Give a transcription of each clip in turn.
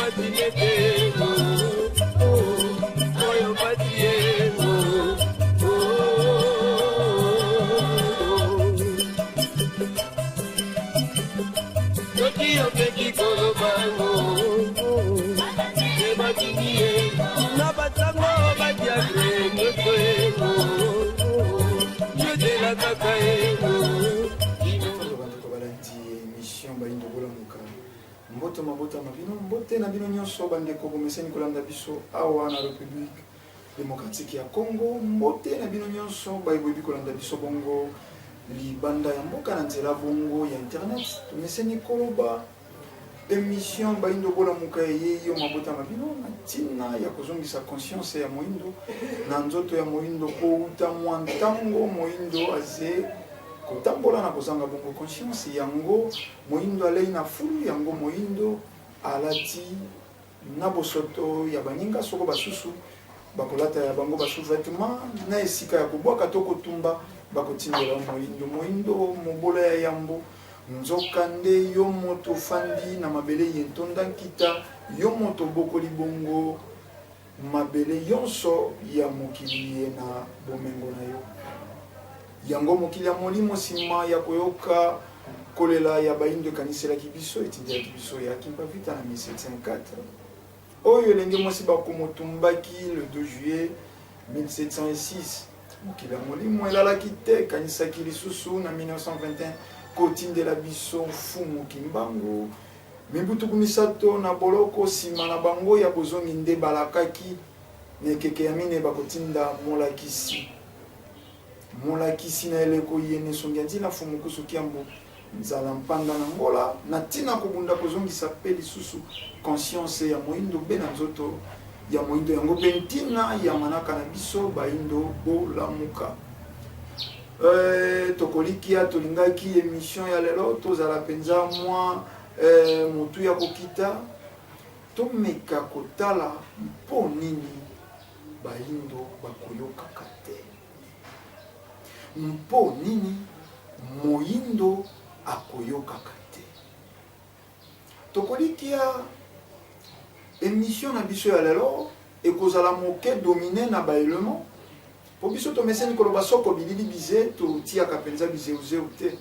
pasi nete oyo pasi ye. Soki opeki koloba ebatingi ye na basango badiakre nyonso ego yozela kaka ego. Bandeko balandi émission Bayindo Bolamuka, mbote mabota ma bino, mbote na bino nyonso bandeko bomeseni kolanda biso awa na République démocratique ya Congo, mbote na bino nyonso baye boyebi kolanda biso bongo libanda ya mboka na nzela bongo ya internet. Tomeseni koloba émission Bayindo Bolamuka eyei yo mabota ma bino na ntina ya kozongisa conscience ya moyindo na nzoto ya moyindo, po uta mwa ntango moyindo aze kotambola na kozanga bongo conscience. Yango moyindo alei na fulu, yango moyindo alati na bosoto ya baninga, soko basusu bakolata ya bango basous-vêtement na esika ya kobwaka to kotumba, bakotindela moyindo. Moyindo mobola ya yambo, nzoka nde yo moto ofandi na mabele ye ntonda nkita, yo moto obokoli bongo mabele yonso ya mokili ye na bomengo na yo. Yango mokili ya molimo, nsima ya koyoka kolela ya bayindo, ekaniselaki biso, etindelaki biso ya Kimpa Vita na 1704, oyo elenge mwasi bakomotumbaki le 2 juillet 1706. Mokili ya molimo elalaki te, ekanisaki lisusu na 1921 kotindela biso Mfumu Kimbangu, mibu 30 na boloko. Nsima na bango ya bozongi nde balakaki na ekeke ya mine bakotinda molakisi. Molakisi na eleko yene songi ya ntina Mfumu Kusu Kiambu Nzala Mpanda na Ngola, na ntina kobunda kozongisa mpe lisusu conscience ya moyindo be na nzoto ya moyindo. Yango mpe ntina ya manaka na biso Bayindo Bolamuka. Tokolikia tolingaki émission ya lelo tozala mpenza mwa motu ya kokita, tomeka kotala mpo nini bayindo bakoyokaka te, mpo nini moyindo akoyokaka te. Tokolikia émission na biso ya lelo ekozala moke domine na baélément, po biso tomeseni koloba soko bilili bize, totiaka mpenza bizeuzeu te.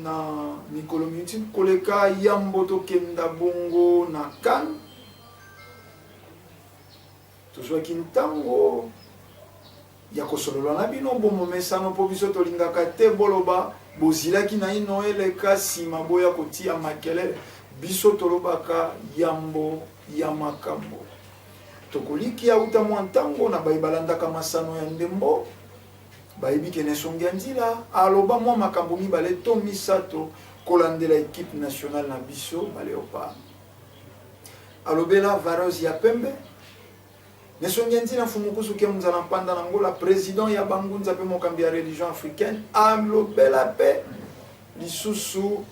Na mikolo miuti koleka, yambo tokenda bongo na CAN, tozwaki ntango ya kosolola na bino bomomesano, mpo biso tolingaka te boloba bozilaki naino eleka nsima boya kotia makelele. Biso tolobaka yambo ya makambo. Tokolikia uta mwa ntango na baye balandaka masano ya ndembo bayebi ke Nesongi ya Nzila aloba mwa makambo mibale to misato kolandela equipe nationale na biso baléopard. Alobela vareuse ya pembe. Nesongi ya Nzila Mfumu Kusu Kiambu Nzala Mpanda na Ngola, président ya bangunza mpe mokambi ya religion africaine, alobela mpe lisusu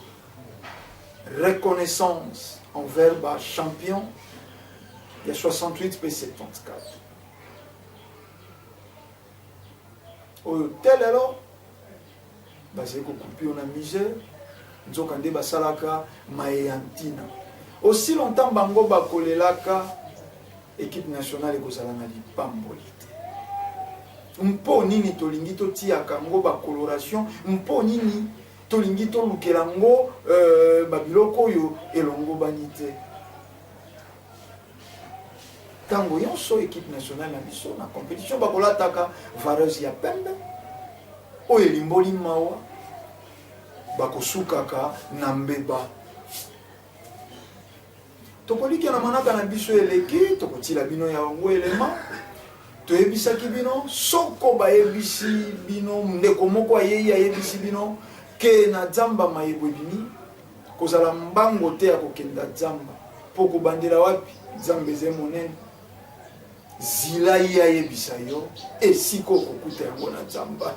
reconnaissance envers ba champion ya 68 mpe 74 oyo te lelo bazali kokupio na misère, nzoka nde basalaka maye ya ntina. Aussi longtemps bango bakolelaka, équipe nationale ekozala na lipamboli te. Mpo nini tolingi totiaka yango bacoloration? Mpo nini tolingi tolukela yango babiloko oyo elongobani te? Ntango nyonso équipe nationale na biso na compétition bakolataka vareuse ya pembe oyo elimboli mawa, bakosukaka na mbeba. Tokolikia na manaka na biso eleki, tokotila bino yango elema. Toyebisaki bino, soko bayebisi bino, ndeko moko ayei ayebisi bino ke na dzamba mayebo ebimi, kozala mbango te ya kokenda dzamba, mpo kobandela wapi? Nzambe eza monene. Zila ye ayebisa yo esika okokuta yango na nzamba.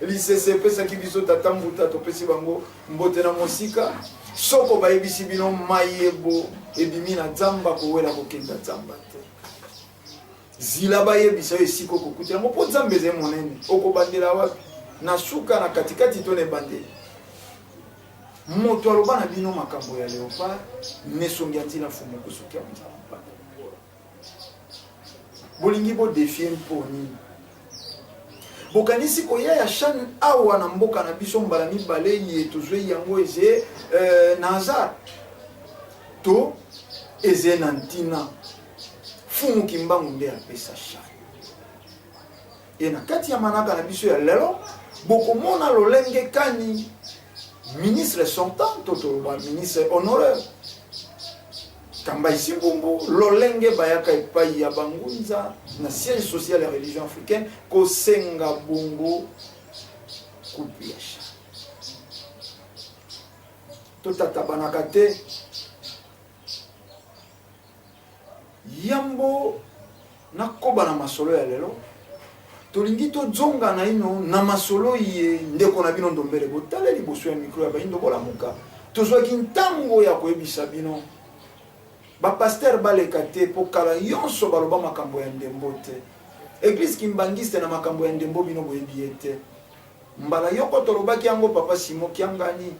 Lisese epesaki biso tata mbuta, topesi bango mbote na mosika. Soko bayebisi bino mayebo ebimi na nzamba, kowela kokenda nzamba te. Zila bayebisa yo esika okokuta yango, mpo nzambe eza monene. Okobandela wapi? Na suka, na katikati to na ebandeli? Moto aloba na bino makambo ya Leopard, nesongi ya nzila mfumu kusuki ya nzala mpaka. Bolingi bo defier mpo nini? Bokanisi koya ya CHAN awa na mboka na biso mbala mibale ye tozwei yango eze na hasard to eze na ntina? Fumu Kimbangu nde apesa CHAN. E na kati ya manaka na biso ya lelo bokomona lolenge kani ministre sortant to toloba ministre honoraire Kambaisi Mbumbu lolenge bayaka epai ya bangunza na siège social ya religion africaine kosenga bongo coupe ya CHAN. Totatabanaka te yambo nakoba na masolo ya lelo. Tolingi tozonga naino na masolo ye ndeko na bino Ndombele Botale liboso ya micro ya Bayindo Bolamuka. Tozwaki ntango ya koyebisa bino ba pasteur baleka te po kala yonso baloba makambo ya ndembo te. Eglise Kimbanguiste na makambo ya ndembo bino boyebi ye te. Mbala yoko tolobaki yango papa Simon Kiangani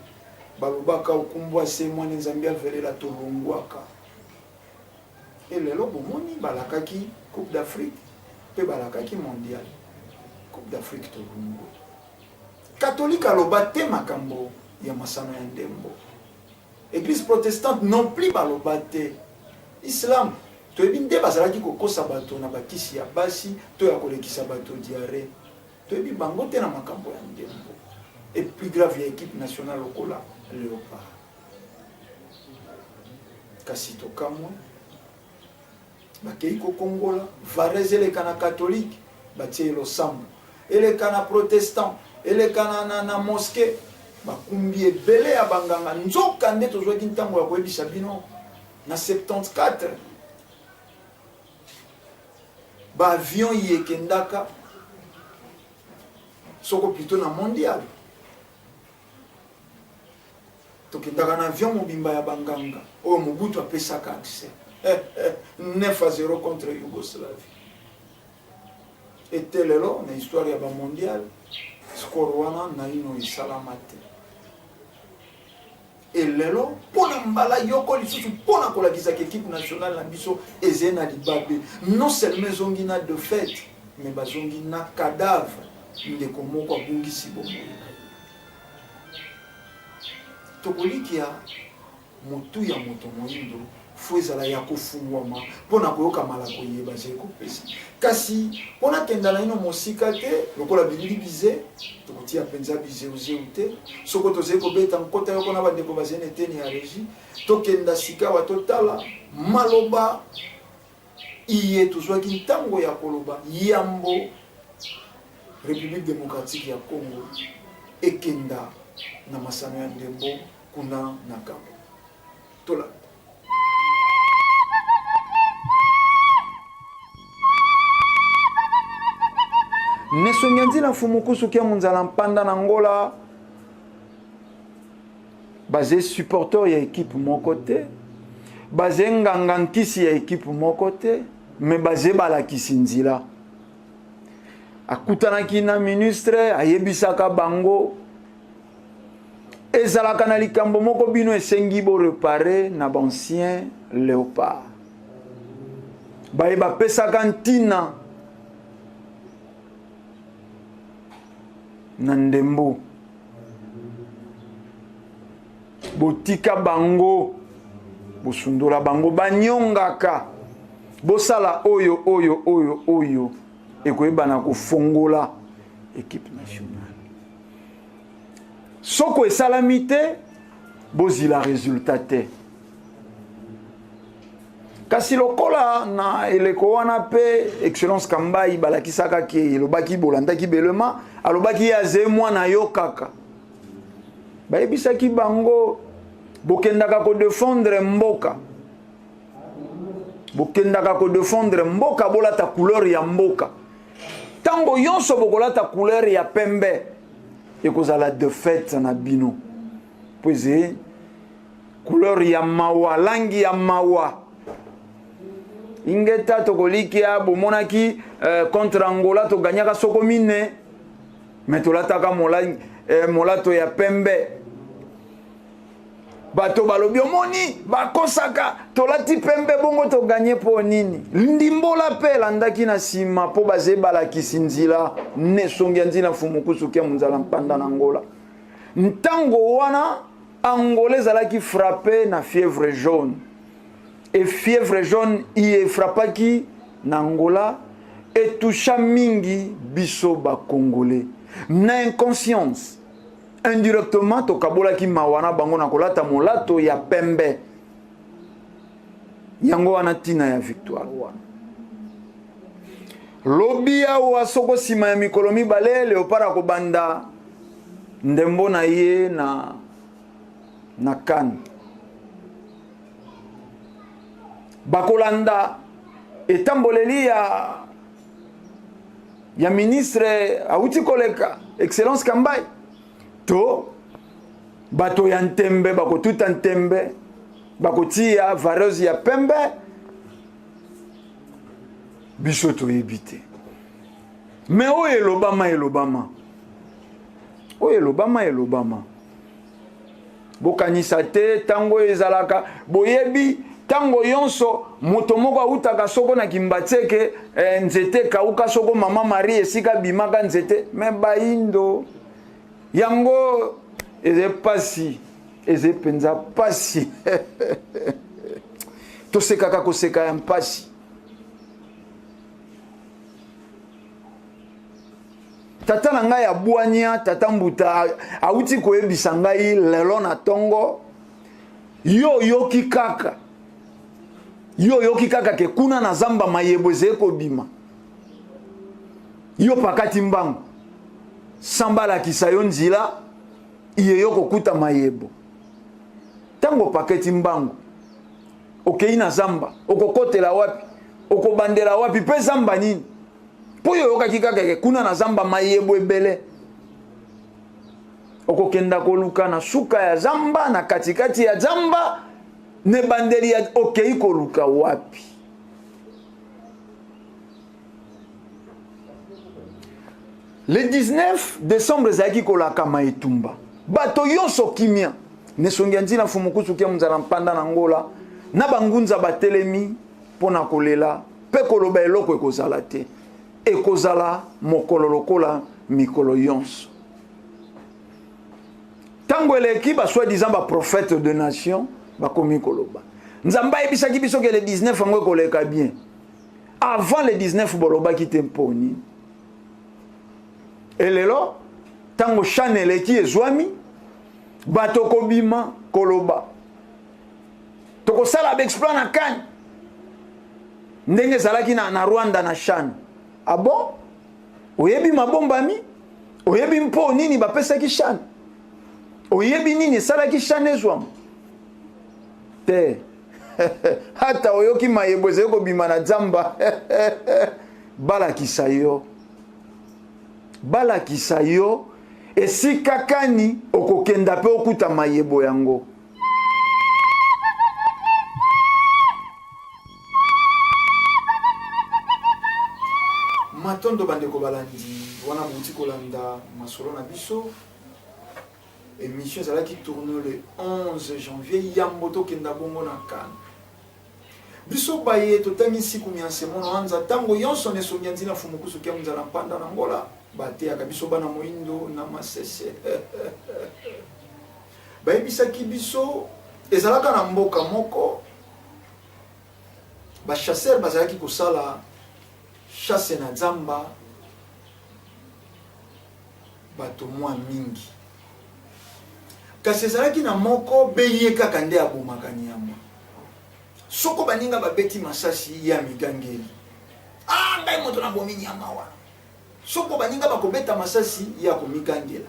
balobaka okumbwa se mwana Nzambe avelela tolongwaka. Et lelo bomoni balakaki Coupe d'Afrique pe balakaki mondial. Coupe d'Afrique tolongwe. Catholique aloba te makambo ya masano ya ndembo. Eglise protestante non plus baloba te. Islam toyebi nde bazalaki kokosa bato na bakisi ya basi to ya kolekisa bato diarrhée. Toyebi bango te na makambo ya ndembo. Et plus grave ya equipe nationale lokola Leopard. Kasi tokamwe bakei kokongola varese eleka na catholique batie losambo eleka na protestant eleka na, na, na mosquée bakumbi ebele ya banganga. Nzoka nde tozwaki ntango ya koyebisa bino na 74 ba avion yekendaka soko plutôt na mondial tokendaka na avion mobimba ya banganga oyo Mobutu apesaka accès 9-0 contre Yougoslavie. Ete lelo na histoire ya ba mondial score wana naino esalama te. E lelo mpo na mbala yoko lisusu mpo na kolakisaka equipe nationale na biso eze na libabe, non seulement ezongi na défaite mais bazongi na cadavre, ndeko moko abungisi bomoi na ye. Tokolikia motu ya moto moyindo fo ezala ya kofungwama mpo na koyoka malako ye bazali kopesa. Kasi mpo nakenda naino mosika te lokola bilili bize, tokotia mpenza bizeuzeu te soko tozali kobeta nkota yoko na bandeko bazali na eteni ya regie. Tokenda sikawa totala maloba iye tozwaki ntango ya koloba yambo République démocratique ya Congo ekenda na masano ya ndembo kuna na Gabon. Tolanda. Nesongi ya nzila mfumu kusuki ya munzala mpanda na Angola baze supporter ya equipe moko te, baze nganga nkisi ya equipe moko te, mais baze balakisi nzila. Akutanaki na ministre ayebisaka bango ezalaka na likambo moko bino esengi bo reparer na ba ancien Leopard baye bapesaka ntina na ndembo, botika bango, bosundola bango, banyongaka, bosala oyo oyo oyo oyo ekoyebana kofongola equipe nationale. Soko esalami te, bozila resultat te. Kasi lokola na eleko wana pe Excellence Kambayi balakisaka ke elobaki bolandaki belema, alobaki ye aze mwana yo kaka. Bayebisaki bango bokendaka ko defendre mboka, bokendaka ko defendre mboka, bolata couleur ya mboka. Tango yonso bokolata couleur ya pembe ekozala défaite na bino, po eze couleur ya mawa, langi ya mawa. Ingeta tokolikia bomonaki contre Angola toganyaka soko mine, mais tolataka molato ya pembe. Bato balobi omoni bakosaka, tolati pembe bongo toganye mpo nini? Ndimbola mpe elandaki na nsima mpo bazali balakisi nzila ne songi ya nzila mfumu kusukia munzala mpanda na Angola. Ntango wana Angola ezalaki frappe na fièvre jaune. Et fièvre jaune iye efrappaki na Angola etoucha mingi biso ba Congolais. Na inconscience indirectement tokabolaki mawa na bango na kolata molato ya pembe. Yango wana ntina ya victoire wana. Lobi awa soko nsima ya mikolo mibale Leopard akobanda ndembo na ye na na CAN. Bakolanda etamboleli ya ya ministre awuti koleka Excellence Kambayi to bato ya ntembe bakotuta ntembe bakotia vareuse ya pembe biso toyebi te me oyo elobama elobama oyo elobama elobama Bokanisa te ntango oyo ezalaka boyebi ntango yonso moto moko awutaka soko na Kimbatseke eh, nzete ekauka soko mama Marie esika abimaka nzete me bayindo yango eza pasi eza mpenza pasi tosekaka koseka ya mpasi. Tata na ngai ya bwania, tata Mbuta, awuti koyebisa ngai lelo na tongo, yo oyoki kaka, yo oyoki kaka ke kuna na zamba mayebo ezali kobima, yo pakati mbangu sans balakisa yo nzila iye yo kokuta mayebo. Ntango opaketi mbangu okei na zamba, okokotela wapi? Okobandela wapi? Mpe zamba nini? Mpo yo oyokaki kaka ke kuna na zamba mayebo ebele, okokenda koluka na suka ya zamba, na katikati ya zamba, na ebandeli ya okei koluka wapi? Le 19 décembre ezalaki kolakama etumba, bato yonso kimia nesongi ya nzila mfumu kusuki ya munzala mpanda na Angola na bangunza batelemi mpo na kolela mpe koloba eloko ekozala te, ekozala mokolo lokola mikolo yonso. Ntango eleki, ba soi-disant ba prophètes de nation bakomi koloba, Nzambe ayebisaki biso ke le 19 yango ekoleka bien. Avant le 19 bolobaki te mpo nini? Elelo ntango shane eleki ezwami, bato kobima koloba tokosala baexploit na kane ndenge ezalaki na, na Rwanda na chan. Ah bon? Oyebi mabombami? Oyebi mpo nini bapesaki chan? Oyebi nini esalaki chan ezwama? Te. Ata oyoki mayebo ezali kobima na zamba. Balakisa yo. Balakisa yo esika kani okokenda mpe okuta mayebo yango. Matondo bandeko balandi, wana bouti kolanda masolo na biso. Émission ezalaki tourne le 11 janvier, yambo tokenda bongo na CAN. Biso baye totangi nsiku mya nsemono anza ntango yonso na esongi ya nzina fumukusu kia nzala mpanda na Angola bateyaka biso bana moindo na masese. Bayebisaki biso ezalaka na mboka moko ba chasseurs bazalaki kosala chasse na zamba bato mwa mingi, kasi ezalaki na moko be ye kaka nde abomaka nyama. Soko baninga babeti masasi ye amigangeli, ah, ngai moto nabomi nyama wana. Soko baninga bakobeta masasi ye akomigangela,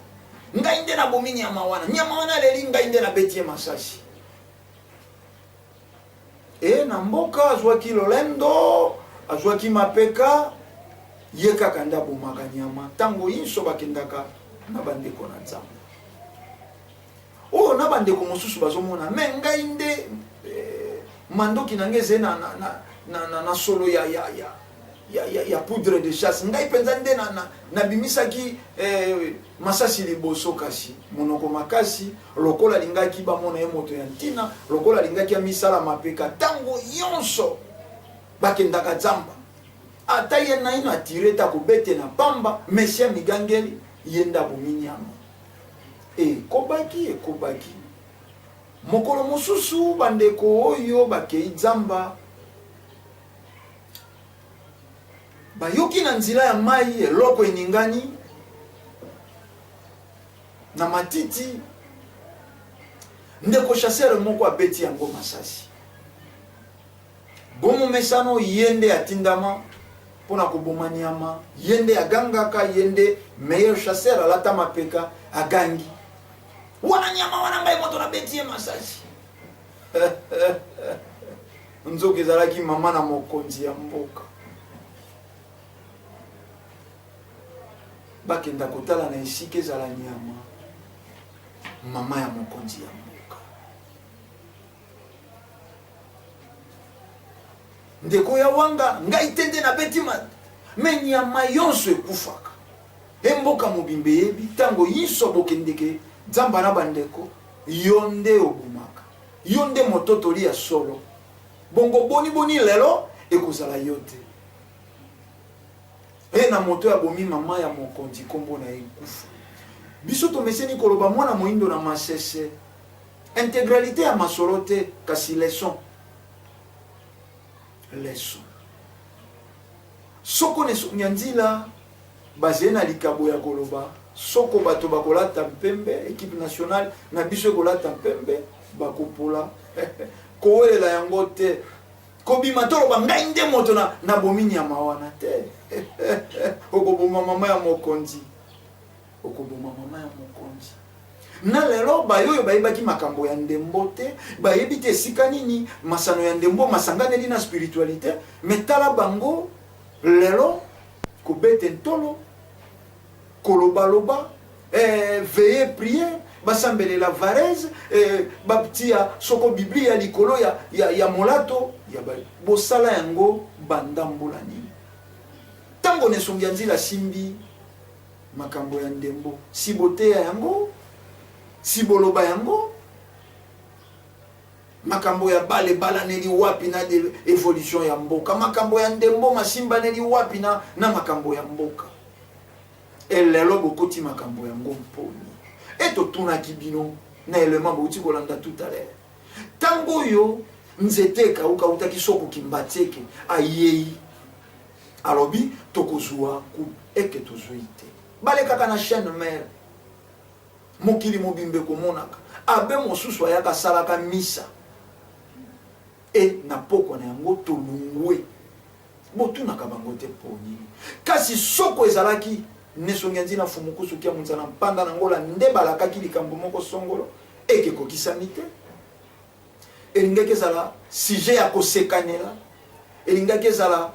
ngai nde nabomi nyama wana, nyama wana aleli ngai nde nabeti ye masasi. E na mboka azwaki lolendo, azwaki mapeka, ye kaka nde abomaka nyama ntango inso bakendaka na bandeko na Nzambe. Oyo na bandeko mosusu bazomona me ngai nde eh, mandoki na ngai ezali na, na, na, na, na, na solo ya, ya, ya. ya, ya, ya poudre de chasse. Ngai mpenza nde nabimisaki na, na eh, masasi liboso, kasi monoko makasi lokola alingaki bamona ye moto ya ntina, lokola alingaki amisala mapeka ntango nyonso bakendaka zamba, ata ye naino atire te akobete na pamba, mesia migangeli ye nde abomi nyama. Ekobaki, ekobaki. Mokolo mosusu bandeko oyo bakei zamba bayoki na nzela ya mai eloko eningani na matiti. Ndeko chasseur moko abeti yango masasi. Bomomesano, ye nde atindama mpo na koboma nyama, ye nde agangaka, ye nde meilleur chasseur, alata mapeka, agangi wana nyama wana, ngai moto nabeti ye masasi. Nzoka ezalaki mama na mokonzi ya mboka. Bakenda kotala na esika ezala nyama, mama ya mokonzi ya mboka. Ndeko ya wanga, ngai te nde nabeti ma me nyama yonso ekufaka. E mboka mobimba eyebi ntango yinso bokendeke nzamba na bandeko, yo nde obomaka, yo nde mototoli ya solo. Bongo boni boni lelo ekozala yo te? E na moto ya bomi mama ya mokonzi, nkombo na ye nkufu. Biso tomeseni koloba mwana moyindo na masese, intégralité ya masolo te, kasi leçon, leçon. Soko na nzila bazali na likabo ya koloba, soko bato bakolata mpembe, équipe nationale na biso ekolata mpembe, bakopola kowelela yango te, kobima toloba ngai nde moto na, nabomi nyama wana te. Okoboma mama ya mokonzi, okoboma mama ya mokonzi. Na lelo bayo oyo bayebaki makambo ya ndembo te, bayebi te esika nini masano ya ndembo masanganeli na spiritualité, me tala bango lelo kobete ntolo, kolobaloba, eh, veille prière, basambelela varese, eh, batia soko biblia likolo ya molato ya bosala yango banda mbula nini. Ntango na esongi ya nzila asimbi makambo ya ndembo, si boteya yango, si boloba yango, makambo ya bale ebalaneli wapi na évolution ya mboka? Makambo ya ndembo masimbaneli wapi na makambo ya mboka? Elelo bokoti makambo yango mponi e totunaki bino na elema bouti kolanda tout à l'heure. Ntango oyo nzete ekauka utaki soko Kimbatieke ayei, alobi tokozwa coupe, eke tozwi te. Balekaka na chaîne mare, mokili mobimba ekomonaka. Abe mosusu ayaka asalaka misa e na pokwa na yango tolungwe. Botunaka bango te mpo nini? Kasi soko ezalaki nesongi ya nzina fumukusu kia munzala mpanda na ngola nde balakaki likambo moko songolo eke ekokisami te, elingaki ezala sujet ya kosekanela, elingaki ezala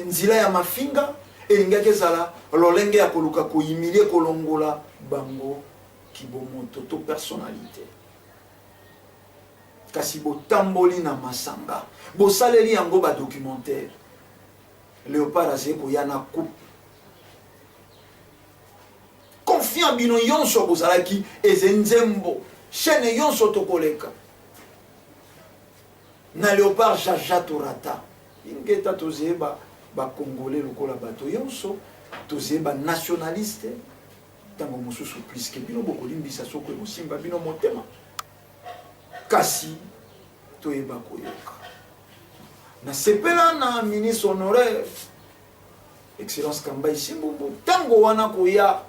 nzela ya mafinga, elingaki ezala lolenge ya koluka kohumilier, kolongola bango kibomoto to personnalité. Kasi botamboli na masanga, bosaleli yango badocumentaire. Léopard azali koya na coupe, confiant bino nyonso bozalaki eze nzembo, chaîne nyonso tokoleka na Léopard jaja torata ingeta. Tozeyeba bacongolais lokola bato nyonso, tozeyeba nationaliste ntango mosusu puisque bino bokolimbisa soko ekosimba bino motema, kasi toyeba koyoka. Nasepela na ministre honoraire, Excellence Kambai Simbumbu, ntango wana koya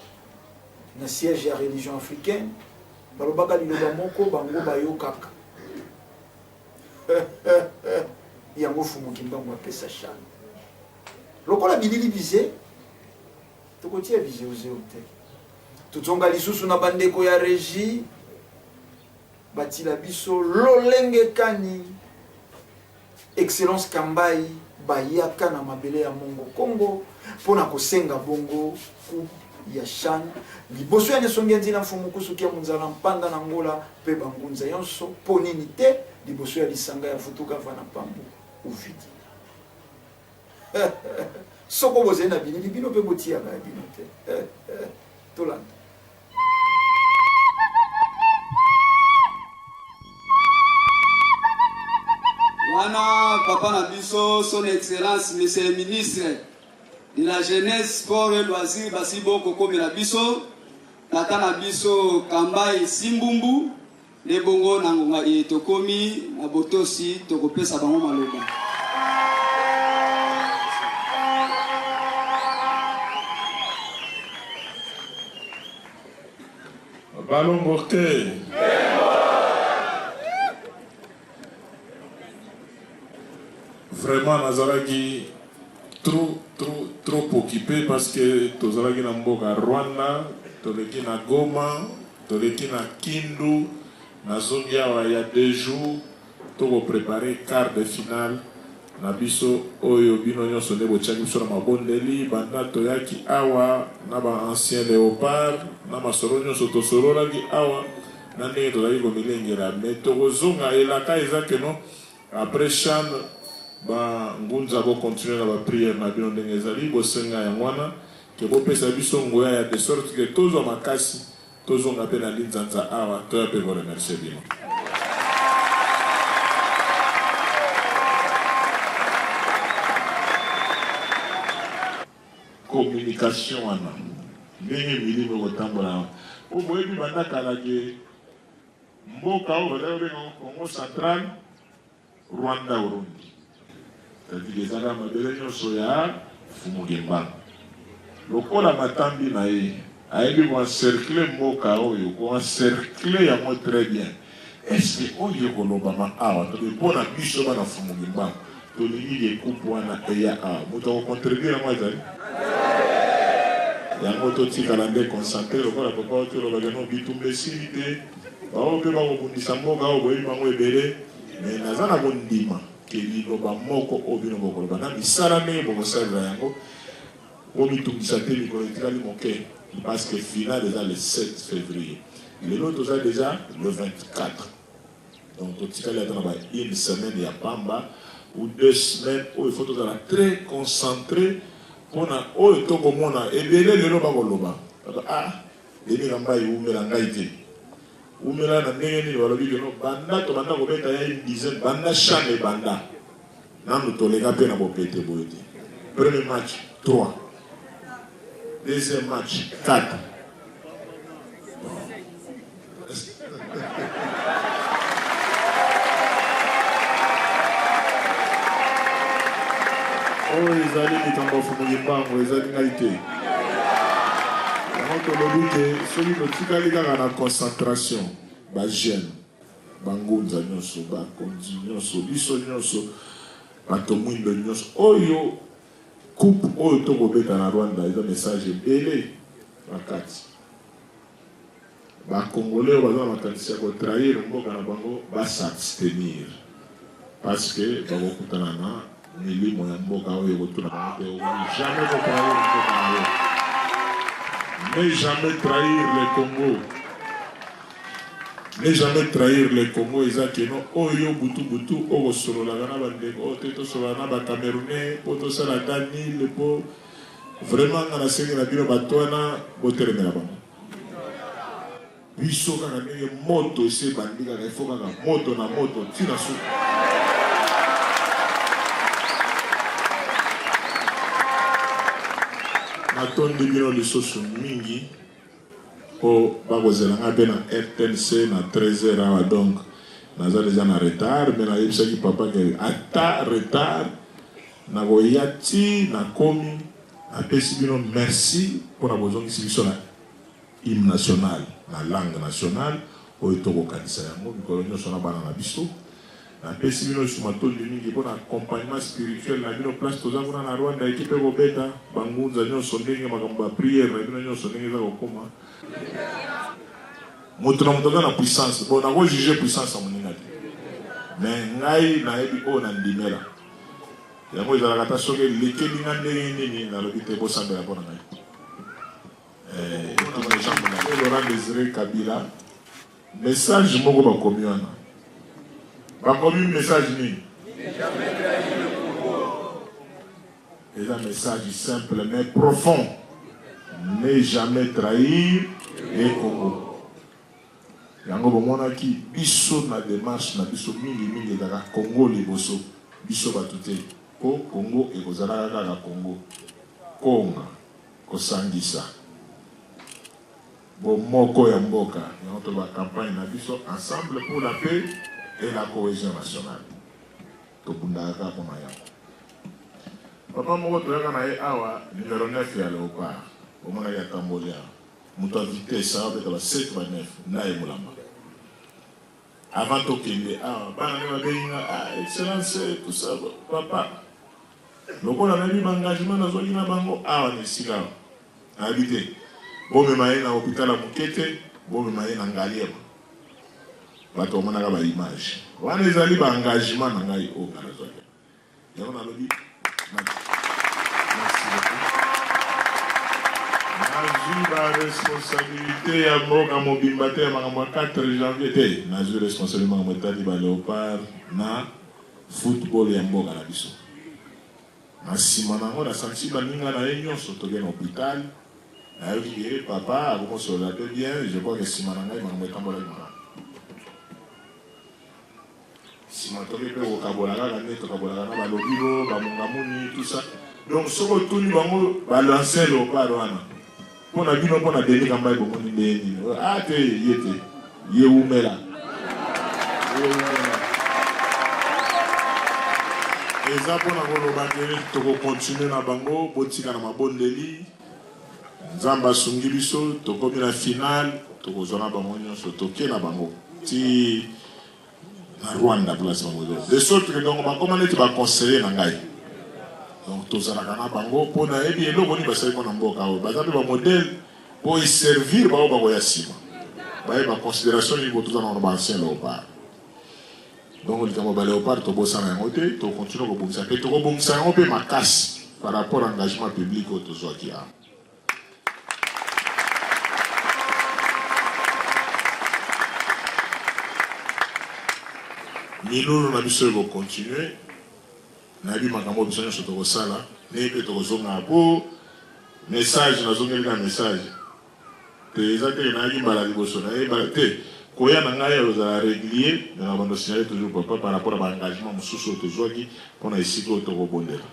na siège ya religion africaine, balobaka liloba moko bango bayokaka yango. Fumu Kimbangu apesa chane lokola bilili bize, tokotia bizeuzeu te. Tozonga lisusu na bandeko ya régie, batila biso lolenge kani Excellence Kambai bayaka na mabele ya Mongo Kongo mpona kosenga bongo coupe ya CHAN liboso ya nesongi ya nzina mfumu kusuki ya munzala mpanda na Ngola mpe bangunza nyonso. Mpo nini te liboso ya lisanga ya Vutuka Vana Pambu Uvidila? Soko bozali na bilili bino mpe botiyaka ya bino te. Tolanda. Wana papa na biso son excellence monsieur le ministre de la jeunesse sport et loisir basi bokokomela biso tata na biso Kambayi Simbumbu nde bongo na ngonga eye tokomi na botosi tokopesa bango maloba. Balongo te. Vraiment nazalaki trop trop trop occupé parce que tozalaki na mboka Rwanda, toleki na Goma, toleki na Kindu, nazongi awa ya 2 jours toko preparer quart de finale na biso oyo bino nyonso nde botiaki biso na mabondeli banda toyaki awa na ba ancien leopard na masolo nyonso tosololaki awa na ndenge tozalaki komilengela mais tokozonga elaka eza que non après chan ba ngunza bo continuer na ba prière na bino ndenge ezali bosenga yango wana ke bopesa biso nguya ya de sorte que tozwa makasi tozonga pe na linzanza awa toya pe ko remercier bino. Communication wana ndenge milimo ekotambola po boyebi banda kala ke mboka oyo bazali kobenga yango Congo central Rwanda Urundi c'est-à-dire eza kaka mabele nyonso ya Mfumu Kimbangu lokola matambi na ye ayebi ko encercler mboka oyo ko encercler yango très bien est-ce que oyo ekolobama awa tobe mpo na biso bana Mfumu Kimbangu tolingi ke coupe wana eya awa moto ako contredire yango azali yango totikala nde concentre lokola papa oyo tolobaka no bitumba esili te baoyo mpe bakobundisa mboka oyo boyebi bango ebele me naza na kondima ke liloba moko oyo bino bokoloba na misala ndenge bokosalela yango bomitungisa te mikolo etikali moke parce que finale eza le 7 février lelo toza déjà le 24 Donc totikali ata na ba une semaine ya pamba ou 2 semaines oyo il faut tozala très concentré mpona oyo tokomona ebele lelo bakoloba ah Denis Kambayi wumela ngai te wumela na ndenge nini balobi keno banda tobanda kobeta ya une dizaine banda chan ebanda nanu toleka mpe na bopete boye te premier match 3 deuxième match 4. Oyo ezali likambo ya Mfumu Kimbangu, ezali ngai te. Yango tolobi te soki totikali kaka na concentration, ba jeunes, bangunza nyonso, bakonzi nyonso, biso nyonso, bato mwindo nyonso, oyo coupe oyo tokobeta na Rwanda eza message ebele na kati. Ba congolais oyo baza na makanisi ya ko trahir mboka na bango ba s'abstenir parce que bakokutana na milimo ya mboka oyo ekotuna bango te okoki jamais ko trahir mboka na yo. Ne jamais trahir le Congo. Ne jamais trahir le Congo eza keno oyo butu butu okosololaka na bandeko oyo te tosolola na ba Camerounais po tosala ata nil po vraiment nga nasengi na bino bato wana botelemela bango. Biso kaka ndenge moto esi ebandi kaka il faut kaka moto na moto ti na suka. Natondi bino lisusu mingi po bakozela nga pe na RTNC na 13h awa donc naza dejà na retard mais nayebisaki papa ke ata retard nakoya ti nakomi. Napesi bino merci pona bozongisi biso na hymne national na langue nationale oyo tokokanisa yango mikolo nyonso na bana na biso. Napesi bino lisusu matondi mingi pona accompagnement spirituel na bino place toza kuna na Rwanda ekipe ekobeta bangunza nyonso ndenge makambo ba prière na bino nyonso ndenge eza kokoma. Moto na moto aza na puissance bon nako juger puissance ya moninga te mais ngai nayebi oyo nandimela. Yango ezalaka ata soki elekeli nga ndenge nini nalobi te bosambela mpo na ngai. Eh, Laurent Desire Kabila message moko bakomi wana bakomi message nini? Eza message simple mais profond. Ne jamais trahir le Congo. Yango bomonaki biso na demarche na biso mingi mingi ezalaka Congo liboso, biso batu te. Po Congo ekozalaka kaka Congo. Konga, kosangisa. Bomoko ya mboka, yango toloba campagne na biso ensemble pour la paix et la cohesion nationale. Tobundaka kaka pona yango. Papa moko toyaka na ye awa numero 9 ya Leopard. Bomonaki atamboli awa. Moto ya vitesse abeta ba 7 ba 9 ndaye Mulamba. Avant tokende awa bana nde babengi nga ah excellence tout ça papa. Lokola nayebi ba engagement nazwaki na bango awa na esika awa. Nayebi te. Bomema ye na hopital ya moke te, bomema ye na Ngaliema. Bato bamonaka ba image wana ezali ba engagement na ngai oyo ngai nazwaki. Yango nalobi merci beaucoup. Nazwi ba responsabilité ya mboka mobimba te ya makambo ya 4 janvier te. Nazwi responsabilité makambo etali ba Leopard na football ya mboka na biso. Na sima na yango nasangisi baninga na ye nyonso toke na hopital. Nayoki ke papa akomi kosolola pe bien, je crois que sima na ngai makambo etambolaki malamu. Sima toke pe kokabola kaka nde tokabolaka na ba Lobilo, ba Mungamuni, tout ça. Donc soki otuni bango ba l'ancien Leopard wana mpo na bino mpo na Denis Kambayi bomoni ndenge nini? Ah te ye te ye wumela. Ye wumela. Eza mpo na koloba ke toko continuer na bango, botika na mabondeli. Nzambe asungi biso tokomi na final tokozwa na bango nyonso toke na bango ti na Rwanda place bango ezo de sorte que donc bakoma neti ba conseiller na ngai donc tozalaka na bango mpo nayebi eloko nini basali mpo na mboka oyo baza mpe ba modèle mpo eservir bango bakoya nsima bayeba considération nini botoza na ba ancien léopard. Donc likambo ba leopard tobosana yango te, to continuer kobongisa pe tokobongisa yango pe makasi par rapport engagement public oyo tozwaki awa. Milulu na biso eko continuer, nayebi makambo biso nyonso tokosala ndenge pe tokozonga po message nazongeli kaka message. Te eza te ke nayaki mbala liboso naye mbala te koya na ngai ekozala regulier mais nakobanda signaler toujours papa par rapport ya ba engagement mosusu oyo tozwaki pona esika oyo tokobondela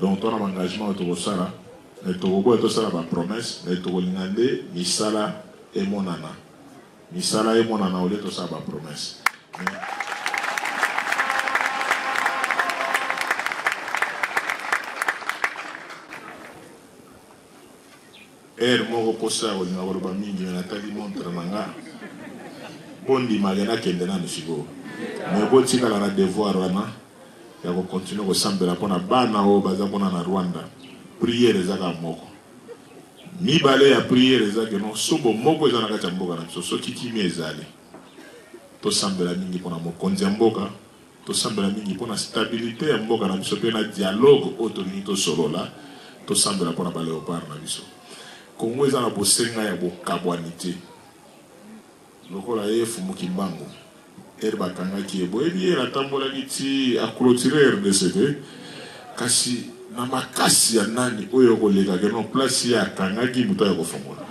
donc toza na ba engagement oyo tokosala mais tokoboya tosala ba promesse mais tokolinga nde misala emonana misala emonana au lieu tosala ba promesse mais Heure moko posa ya kolinga koloba mingi mais natali montre na nga. Bondima ke nakende nanu sikoyo. Mais botikala na devoir wana ya ko continuer kosambela pona bana oyo baza kuna na Rwanda. Prière eza kaka moko. Mibale ya prière eza ke non so bomoko eza na kati ya mboka na biso, soki kimia ezali. Tosambela mingi pona mokonzi ya mboka. Tosambela mingi pona stabilite ya mboka na biso pe na dialogue oyo tolingi tosolola. Tosambela pona ba leopards na biso. Congo eza na bosenga ya bokabwani te. Lokola ye Fumu Kimbangu, heure bakangaki ye, boyebi heure atambolaki ti a cloturer rdc te? Kasi na makasi ya nani oyo ekoleka que non place ye akangaki moto aya kofongola?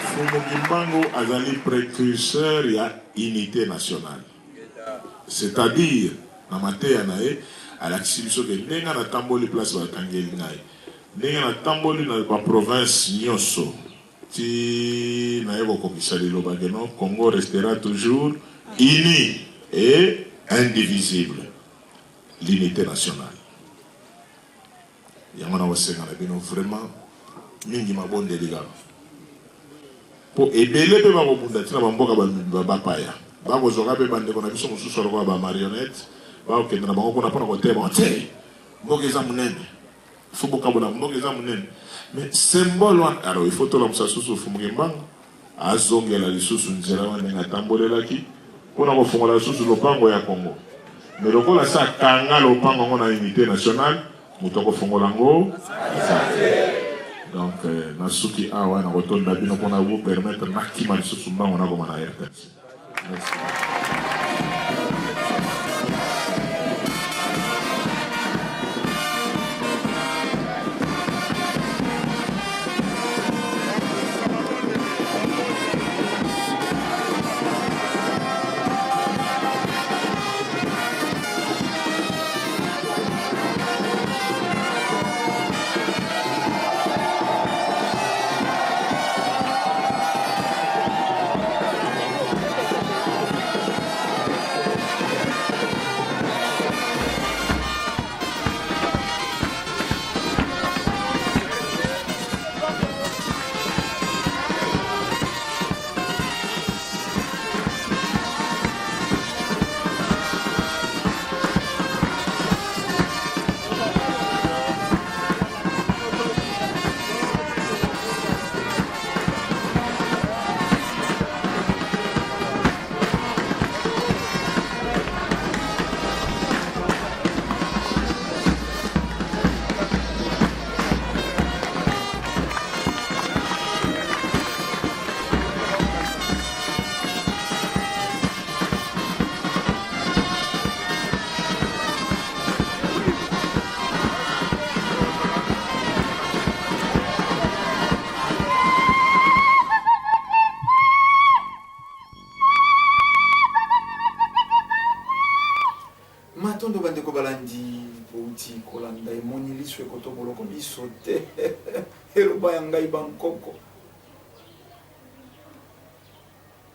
Mfumu Kimbangu azali precurseur ya unite nationale. C'est-à-dire na mateya na ye alakisi biso ke ndenge natamboli place bakangeli ngai, ndenge natamboli na ba province nyoso ti naye kokokisa liloba ke non Congo restera toujours uni et indivisible. L'unite nationale yango nakosenga na bino vraiment mingi mabondeli kaka po ebele pe bakobunda ti na bamboka bapaya bakozwaka pe bandeko na biso mosusu lokola ba marionnette bakokende na bango kuna mpona koteya bango te mboka eza monene il faut bokabola mboka eza monene mais symbole wana alors il faut tolamusa susu Mfumu Kimbangu Azongela lisusu nzela wana ndenge atambolelaki mpo na kofongola lisusu lopango ya Congo. Mais lokola asi akanga lopango yango na unite nationale, moto akofongola yango aza te. Donc nasuki awa, nakotonda bino mpo na vous permettre nakima lisusu mbango nakoma na RTNC. Merci. Matondo bandeko balandi bouti kolanda emoni liso ekotoboloko miso te eloba ya ngai bankoko.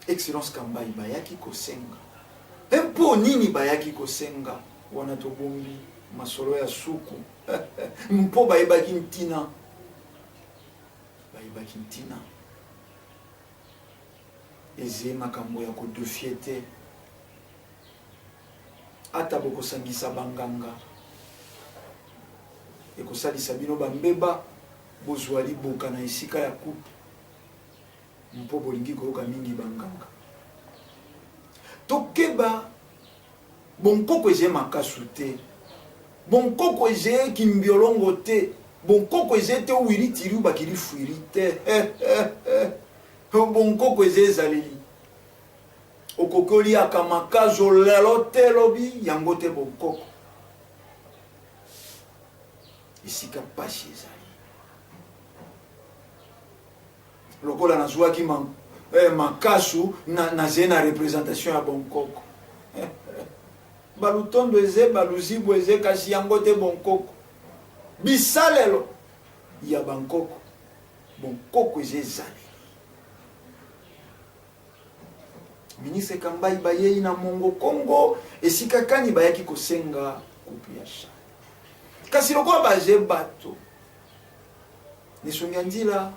Excellence Kambayi bayaki kosenga pe mpo nini bayaki kosenga wana tobombi masolo ya suku mpo bayebaki ntina bayebaki ntina eze makambo ya ko defier te ata bokosangisa banganga ekosalisa bino bambeba bozwa liboka na esika ya coupe Mpo bolingi koyoka mingi ba nganga. Tokeba bonkoko eze makasu te. Bonkoko eze kimbiolongo te. Bonkoko eze te wiri tiri bakiri fuiri te. Bonkoko eze ezaleli. Okoki oliaka makazo lelo te lobi yango te bonkoko. Esika pasi ezali. Lokola nazuaki ma, eh, makasu na, nazali na representation ya bonkoko. Balutondo eze, baluzibu eze, kasi yango te bonkoko. Bisalelo ya bankoko, bonkoko eze ezaleli. Ministre Kambayi bayei na Mongo Kongo esika kani bayaki kosenga coupe ya CHAN. Kasi lokola baze bato Lisungi ya nzila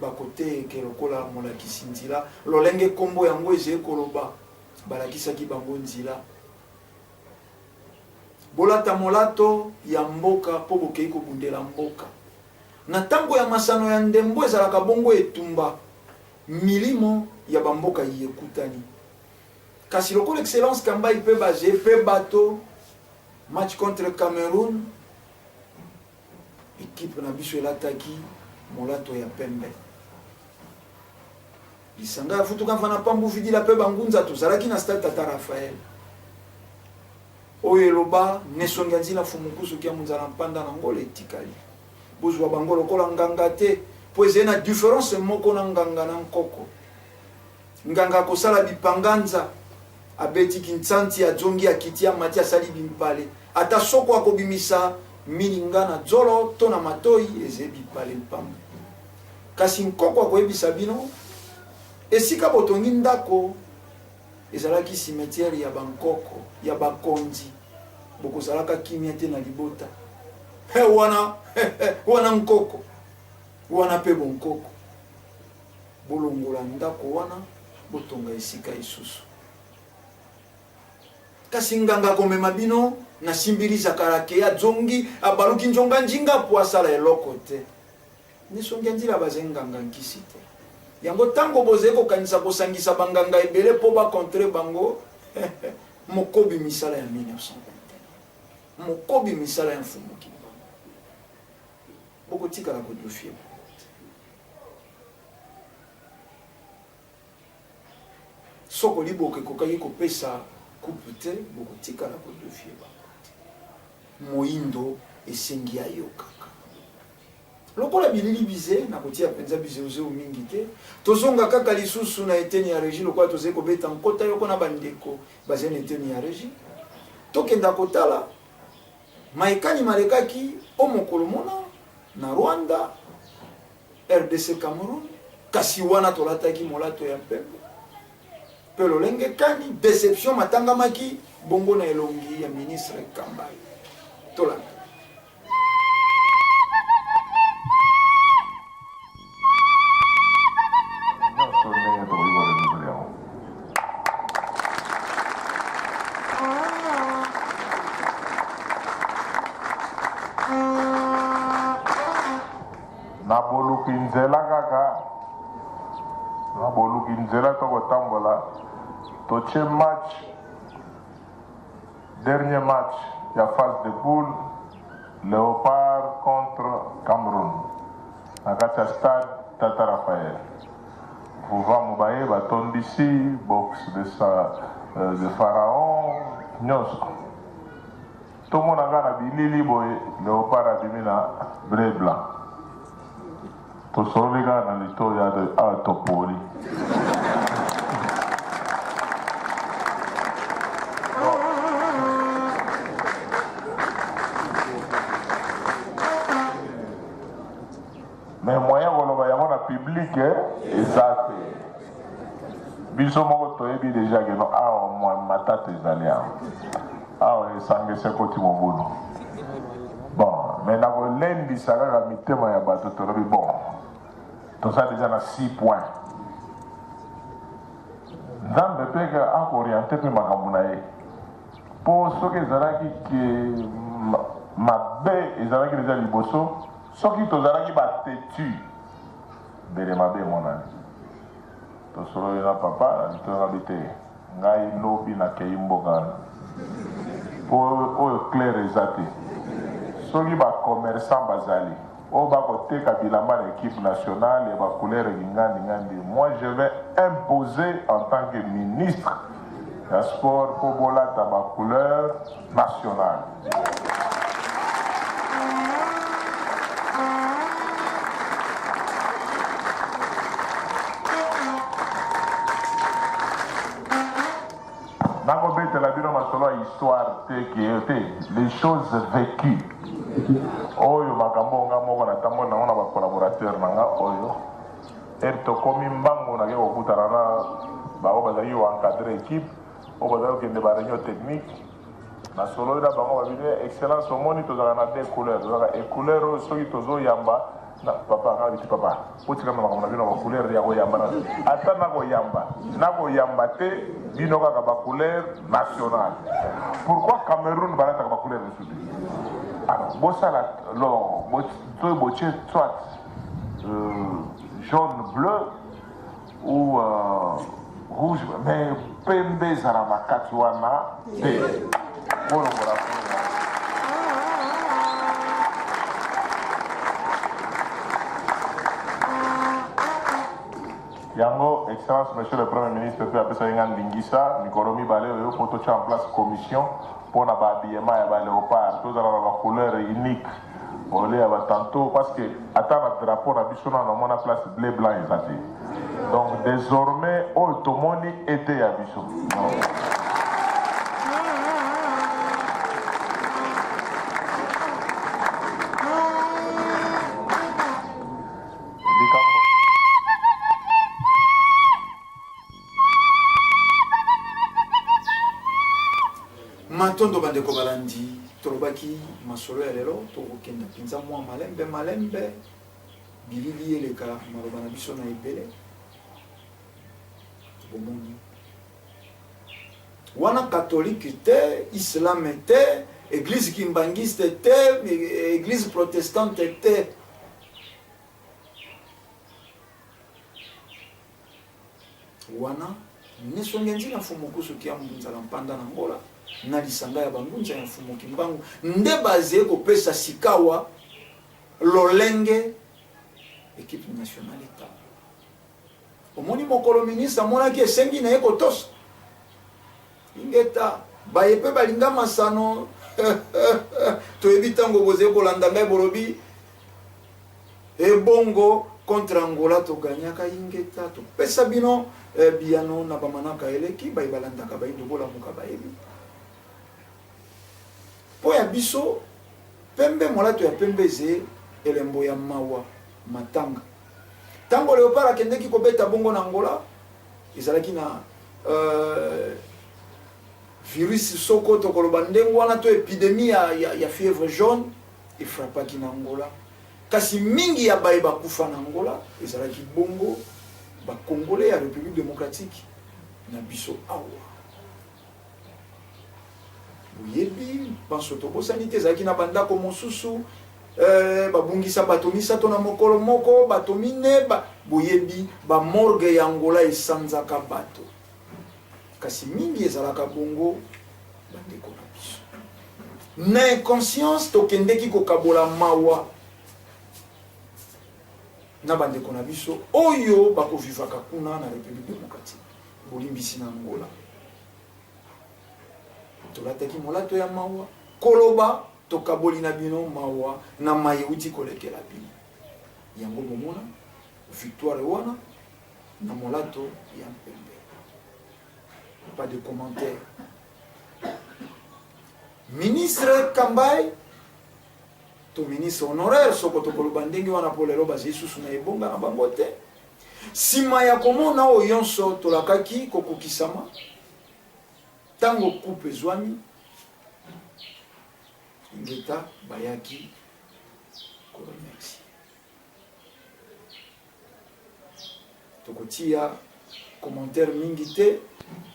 bakoteyeke lokola molakisi nzila, lolenge nkombo yango ezali koloba, balakisaki bango nzila. Bolata molato ya mboka mpo bokei kobundela mboka. Na ntango ya masano ya ndembo ezalaka bongo etumba, milimo ya bamboka iye ekutani. Kasi lokola Excellence Kambayi mpe baze mpe bato, match contre Cameroun, Equipe na biso elataki molato ya pembe. Lisanga ya Futuka Mfana Pambu Vidila mpe Bangunza tozalaki na stade Tata Raphaël. Oyo eloba Nesongi ya Nzila Mfumu Nkusu Kiamu Nzala Mpanda na Ngola etikali. Bozwa bango lokola nganga te mpo ezali na difference moko na nganga na nkoko. Nganga akosala bipanganza, abeti kintsanti, adzongi, akiti, amati, asali bimpale. Ata soko akobimisa milinga na dzolo to na matoyi, eze bipale mpamba. Kasi nkoko akoyebisa bino, esika botongi ndako ezalaki cimetière ya bankoko, ya bakonzi, bokozalaka kimia te na libota. He wana, wana nkoko, wana pe bonkoko. Bolongola ndako wana, botonga esika isusu. Kasi nganga akomema bino na simbili zakarake, adzongi, abaluki nzonga njinga po asala eloko te. Nesongi ya nzila baze nganga nkisi te. Yango tango bozali kokanisa kosangisa banganga ebele po ba contrer bango, mokobi misala ya 1921, mokobi misala ya Mfumu Kimbangu, bokotikala ko defier bango te. Soko liboka ekokaki kopesa coupe te, bokotikala ko defier bango te. Moindo esengi ayokaka. Lokola bilili bize, nakotia mpenza bizeuzeu mingi te. Tozonga kaka lisusu na eteni ya regie lokola tozali kobeta nkota yoko na bandeko bazali na eteni ya regie. Tokenda kotala mayekani malekaki o mokolo mona na Rwanda, rdc Cameroun, kasi wana tolataki molato ya mpembe mpe lolenge kani deception matangamaki bongo na elongi ya ministre Kambayi. Tolanda. Nyonso ndenge tokoki korenouveler yango. Na boluki nzela kaka, na boluki nzela tokotambola, totie match, dernier match ya phase de poule, Leopard contre Cameroun na kati ya stade Tata Raphaël. Vuva Mubaye batondisi box de, sa, euh, de Pharaon nyonso. Tomona nga na bilili boye Leopard abimi na bleu blanc. Tosololi kaka na litoyi awa topoli. Mais moyen koloba yango na public eza te. Biso moko toyebi deja ke no awa mwa matata ezali awa. Awa esanga esi ekoti mobulu. Bon, mais nakolendisa kaka mitema ya bato tolobi bon, toza deja na 6 points. Nzambe mpe akoriente mpe makambo na ye. Mpo soki ezalaki ke mabe ezalaki deja liboso, soki tozalaki ba tetu, mbele mabe emonani. Tosololi na papa na litoyi ngabi te ngai lobi nakeyi mboka wana po oyo claire eza te soki ba commerçant bazali oyo bakoteka bilamba na equipe nationale ya ba couleur kingandi ngandi moi je vais imposer en tant que ministre ya sport po bolata ba couleur nationale. Nakobetela bino masolo ya histoire te ke te les choses vécues oyo makambo nga moko natamboli nango na ba collaborateurs na nga oyo ere tokomi mbangu nake kokutana na bango bazalaki ko encadrer équipe oyo bazali kokende ba reunion technique nasololi na bango babini excellence omoni tozalaka na deux couleurs tozalaka e couleur oyo soki tozoyamba na papa nga biti papa botika na makambo na bino ba couleur ya koyamba na ata nakoyamba nakoyamba te bino kaka ba couleur nationale pourquoi Cameroun balataka ba couleur mosusu te alors bosala lor soki botie soit euh, jaune bleu ou euh, rouge mais pembe ezala na kati wana te bolongola yango excellence monsieur le premier ministre mpe apesaki nga ndingisa mikolo mibale oyo mpo totya en place commission mpo na bahabillement ya baleopard tozala na bacouleur unique Ole ya ba tantôt parce que ata na drapeau na biso na namona place bleu blanc eza te. Donc désormais oyo tomoni ete ya biso. Likambo Matondo bandeko balandi, tolobaki masolo ya lelo, tokokenda mpenza mwa malembe malembe, bilili eleka maloba na biso na ebele. Bomoni wana katolike te, islam te, eglise kimbangiste te, eglise protestante te. Wana nesonge nzila Mfumu Kusu kia Mbunzala Mpanda na Ngola na lisanga ya bangunza ya Mfumu Kimbangu nde bazei kopesa sikawa lolenge equipe nationale etambola. Omoni mokolo ministre amonaki esengi na ye kotosa. Ingeta, baye pe balinga masano. Toyebi tango bozali kolanda ngai bolobi ebongo contre Angola togagnaka ingeta topesa bino eh, biyano na bamanaka eleki baye balandaka bayindo bolamuka bayebi mpo ya biso pembe molato ya pembe eze elembo ya mawa matanga Tango Leopard akendeki kobeta bongo na Angola, ezalaki na euh, virus soko tokoloba ndenge wana to epidemie ya, ya, ya fièvre jaune efrapaki na Angola. Kasi mingi ya baye bakufa na Angola ezalaki bongo ba Congolais ya République démocratique na biso awa. Boyebi banso tobosani te ezalaki na bandako mosusu eh, babungisa bato misato na mokolo moko, bato mine ba, boyebi ba morgue ya Angola esanzaka bato, kasi mingi ezalaka bongo bandeko na biso. Na inconscience tokendeki kokabola mawa na bandeko na biso oyo bakovivaka kuna na Republique democratique, bolimbisi na Angola. Tolataki molato ya mawa, koloba tokaboli na bino mawa na maye euti kolekela bino. Yango bomona victoire wana na molato ya mpembe. Pas de commentaire. Ministre Kambayi to ministre honoraire soko tokoloba ndenge wana mpo lelo bazali susu na ebonga na bango te. Sima ya komona oyo yonso tolakaki kokokisama, tango coupe ezwami, ingeta bayaki ko remercier. Tokotiya commentaire mingi te,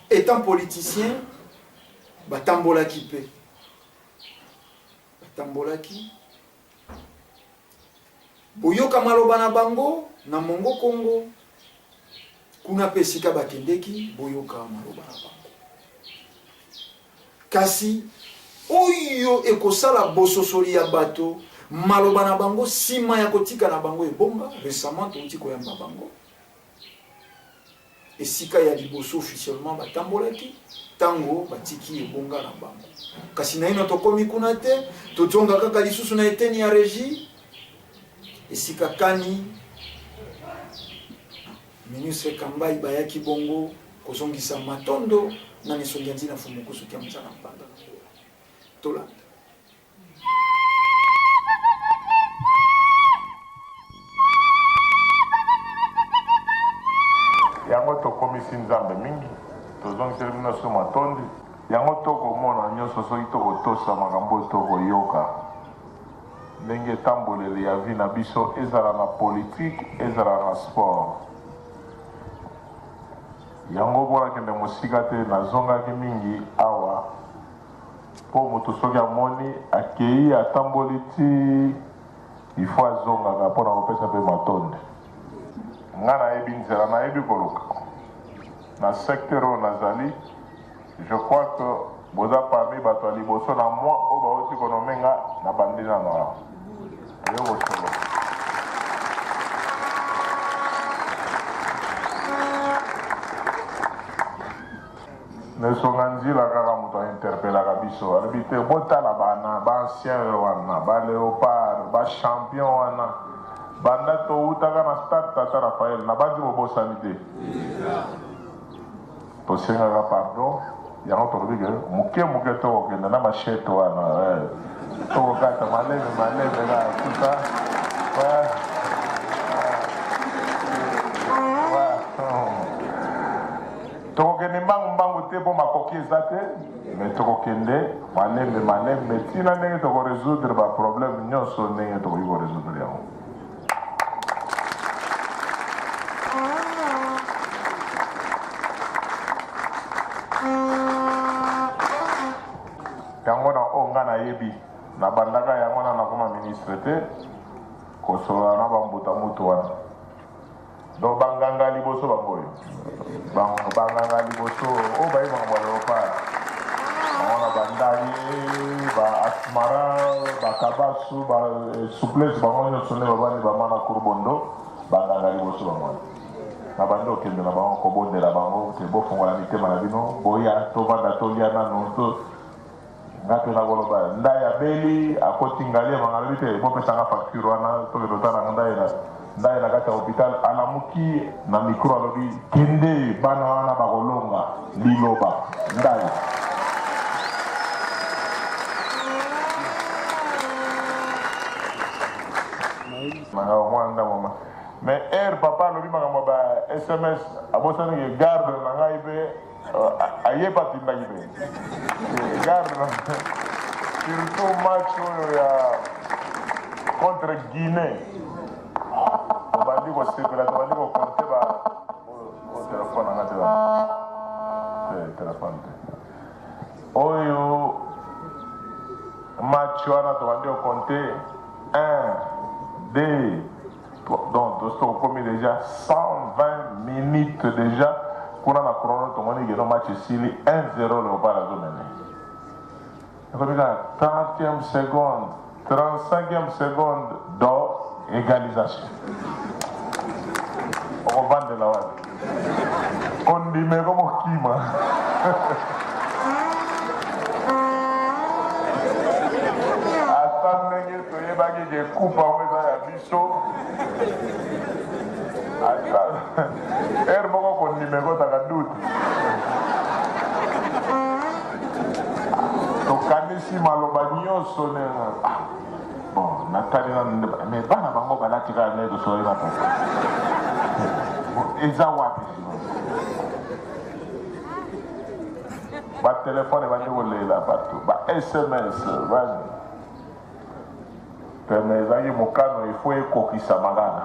etant politicien batambolaki pe batambolaki. Boyoka maloba na bango na mongo kongo kuna pe esika bakendeki boyoka maloba na bango. Kasi oyo ekosala bososoli ya bato maloba na bango sima ya kotika na bango ebonga, recemment towuti koyamba bango. Esika ya liboso officiellement batambolaki tango batiki ebonga na bango. Kasi naino tokomi kuna te, tozonga kaka lisusu na eteni ya regie, esika kani ministre Kambayi bayaki bongo kozongisa matondo na misongi ya nzina Mfumu Nkusu Kiamuzana Mpanda na Ngola. Tolanda. Yango tokomisi Nzambe mingi, tozongiseli bino lisusu matondi. Yango tokomona nyonso soki tokotosa makambo oyo tokoyoka, ndenge etamboleli ya vie na biso, ezala na politique, ezala na sport. Yango mpo nakende mosika te, nazongaki mingi awa. Po mutu soki amoni akeyi atamboli ti il faut azongaka pona kopesa pe matondi. Nga nayebi nzela nayebi koluka na secteur oyo nazali je crois que boza parmi bato ya liboso na mois oyo bawuti ko nomme nga na bandi nano awa toye kosolola. Nesonga nzila kaka moto a interpellaka biso alobi te botala bana ba ancien oyo wana ba leopard ba champion wana banda towutaka na stade tata Raphaël nabanzi bobosani te tosengaka pardon yango tolobi ke moke moke tokokende na machete wana eh, tokokata maleme maleme kaka tout ça ouais. Ouais. Tokokende mbangu mbangu te po makoki eza te, mais tokokende malembe malembe ti na ndenge toko resoudre ba problèmes nionso ndenge tokoki ko resoudre yango. Yango na oyo nga nayebi, nabandaka yango na nakoma ministre te, kosolola na ba mbuta mutu wana. Donc ba nganga ya liboso bango oyo. Ba nganga ya liboso oyo baye makambo ya leopard. Bango na ba Ndaye, ba Asmara, ba Kabasu, ba eh, souplesse bango nyonso nde babandi ba Mana Kurbondo, ba nganga ya liboso bango wana. Nabandi kokende na bango kobondela bango te, bofongola mitema na bino, boya tovanda tolia nanu to nga mpe nakoloba ndai abeli akoti ngaliema nga alobi te bopesa nga facture wana tokende kotala ndai na ndai na kati ya hopital alamuki na micro alobi kende bana wana bakolonga liloba ndai nanga mwa ndambo mais heure papa alobi makambo ya ba sms abosani ke garde na ngai mpe euh, aye mpe atindaki mpe garde na surtout match oyo ya contre guinée tobandi kosepela tobandi kokonte ba telefone na ngai te telefone te Oyo match wana tobandi ko compter 1 2 3 donc tosi tokomi déjà 120 minutes déjà kuna na chrono tomoni keno match esili 1-0 Leopard azomene ekomi kaka 30e seconde 35e seconde do égalisation okovandela wapi kondima ekomokima ata ndenge toyebaki ke kupa yango eza ya biso ata ere moko kondima ekotaka dute tokanisi maloba nyonso ndenge ah, bon natali nanu mais bana bango balati kaka ndenge tosololi na papa eza wapi batelefone ebandi kolela bato ba sms peme ezalaki mokano ifo ekokisama kaka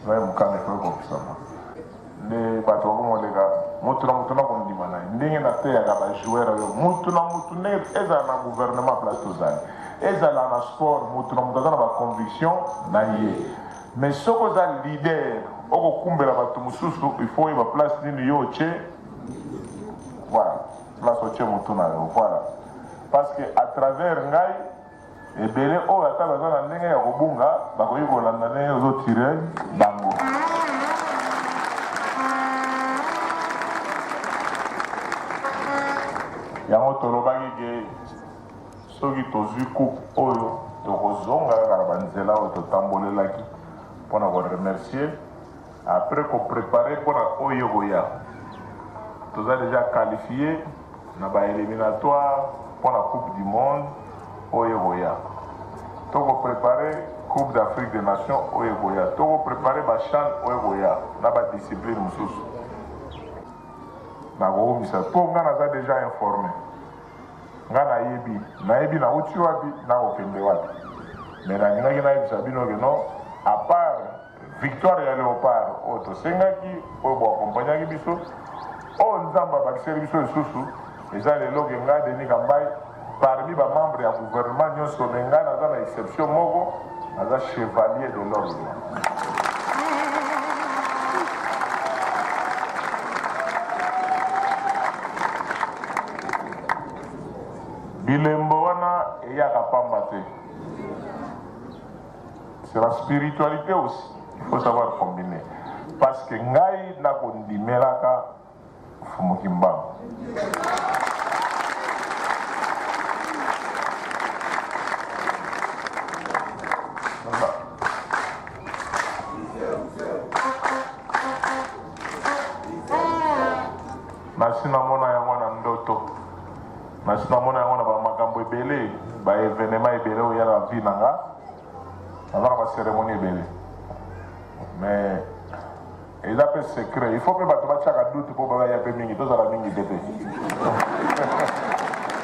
Ezali mokano ekoki kokisama nde bato bakomoleka mutu na mutu na kondima na ye ndenge nateyaka ba joueur oyo mutu na mutu ndenge ezala na gouvernement place tozali ezala na sport mutu na mutu aza na ba conviction na ye mais soki oza leader okokumbela bato mosusu il faut oyeba place nini yo otie voilà place otie mutu na yo voilà parce que à travers ngai Ebele oyo ata baza na ndenge ya kobunga bakoki kolanda ndenge ozo tire bango. Yango tolobaki ke soki tozwi coupe oyo tokozonga kaka na banzela oyo totambolelaki mpo na koremercier après koprepare mpo na oyo ekoya. Toza deja qualifie na ba eliminatoire mpo na coupe du monde oyo ekoya. Toko preparer coupe d'Afrique des nations oyo ekoya. Toko preparer ba CHAN oyo ekoya na ba discipline mosusu. Nakowumisa mpo nga naza deja informe. Nga nayebi, nayebi nauti wapi, nakokende wapi. Mais nalingaki nayebisa bino ke non, à part Victoire ya Leopard oyo tosengaki, oyo bo accompagnaki biso, oyo Nzambe abakiseli biso lisusu, eza lelo ke ngai Denis Kambayi, parmi ba membres ya gouvernement nionso, mais ngai naza na exception moko, naza chevalier de l'ordre. Bilembo wana eyaka pamba te. C'est la spiritualité aussi. Il faut savoir combiner. Parce que ngai nakondimelaka Mfumu Kimbangu. Nasi namona yango na ndoto, nasi namona yango na bamakambo ebele, ba evenement ebele oyo ya na vie na nga. Naza na ba ceremonie ebele mais eza mpe secret, il faut mpe bato batiaka doute mpo baya mpe mingi, tozala mingi te te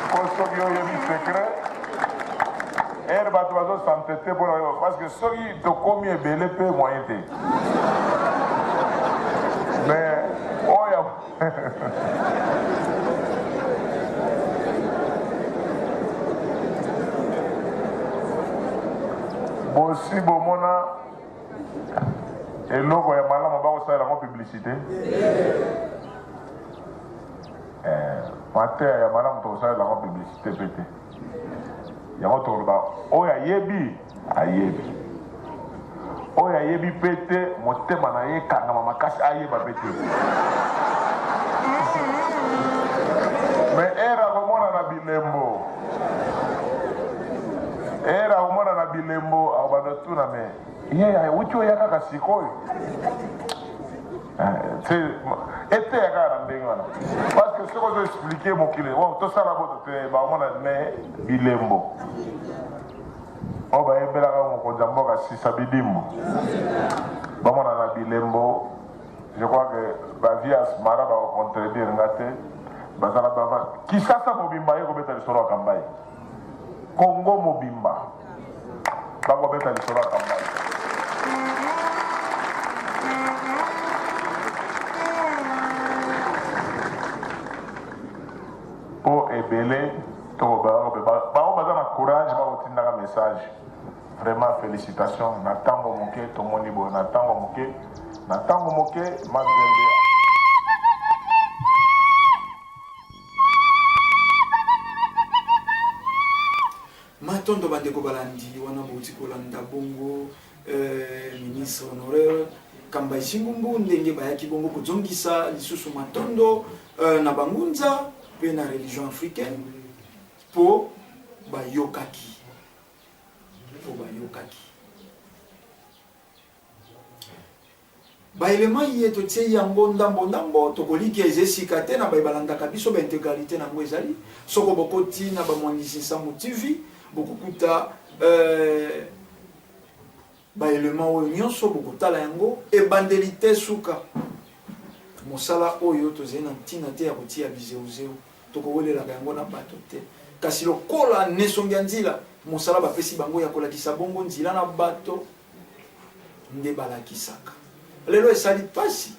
mpo soki oyebi secret ere bato bazosantete mpona yo parce que soki tokomi ebele mpe moyen te mais oyo Bosi bomona eloko ya malamu bakosalela yango publicité? Eh, mateya ya malamu tokosalela yango publicité mpe te. Yango tokoloba oyo ayebi ayebi. Oyo ayebi pe te, motema na ye ekangama makasi ayeba pe te. Mais heure akomona na bilembo, heure akomona na bilembo akobanda tuna mais ye awuti oya kaka sikoyo. Eteya kaka na ndenge wana parce que soki ozo expliquer mokili tosala boto te bakomona mais bilembo. Oyo bayembelaka mokonzi ya mboka Sisa Bidimbu bamona na bilembo. Je crois que ba vieux Asmara bako contredire nga te, bazala bava Kisasa mobimba ye kobeta lisolo ya Kambayi, Congo mobimba bakobeta lisolo ya Kambayi. Po ebele to bango baza na courage bakotindaka message. Vraiment felicitations na tango moke tomoni boye na tango moke na tango moke Mazembe. Matondo bandeko balandi wana bouti kolanda bongo euh, ministre honoraire Kamba Shingumbu ndenge bayaki bongo kozongisa lisusu matondo euh, na bangunza mpe na religion africaine mpo bayokaki mpo bayokaki baelema ye totie yango ndambo ndambo tokolikia eza esika te na baye balandaka biso baintegralité na yango ezali soko bokoti na bamwangisi nsambo tv bokokuta euh, Ba elements oyo nionso bokotala yango ebandeli tee suka. Mosala oyo tozali na ntina te ya kotiya bizeuzeu, tokowelelaka yango na bato te. Kasi lokola n'esongi ya nzila, mosala bapesi bango ya kolakisa bongo nzila na bato nde balakisaka. Lelo esali pasi,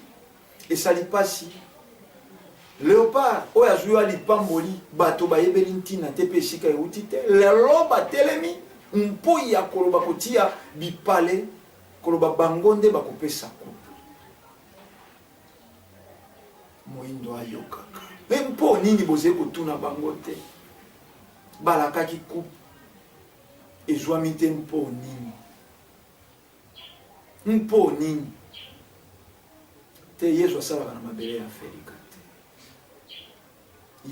esali pasi. Leopard oyo azwi wa lipamboli, bato bayebeli ntina te mpe esika euti te. Lelo batelemi mpo ya koloba kotia bipale, koloba bango nde bakopesa coupe. Moindo ayokaka. Mpe mpo nini bozali kotuna bango te? Balakaki coupe ezwami te mpo nini? Mpo nini te? Yezu asalaka na mabele ya Afelika te.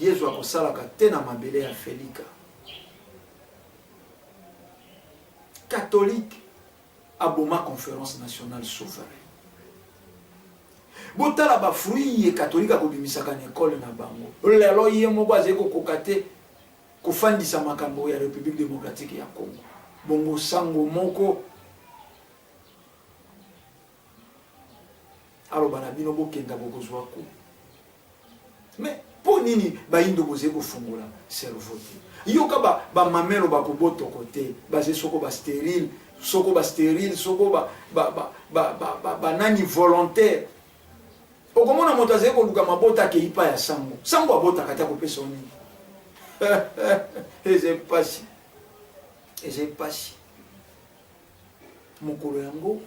Yezu akosalaka te na mabele ya Afelika. Catholique aboma Conference nationale souveraine. Botala ba fruits ye catholique akobimisaka na ekole na bango. Lelo ye moko azali kokoka te kofandisa makambo ya Republique democratique ya Congo. Bongo sango moko aloba na bino bokenda bokozwa ku. Mais mpo nini bayindo bozali kofungola cerveau te? Yoka ba, ba mamelo bakobotoko te, bazali soko ba sterile, soko ba sterile, soko ba, ba, ba, ba, ba, ba, ba nani volontaire. Okomona moto azali koluka mabota akei pa ya sango. Sango abotaka te akopesa yo nini? Ezali pasi. Ezali pasi. Mokolo yango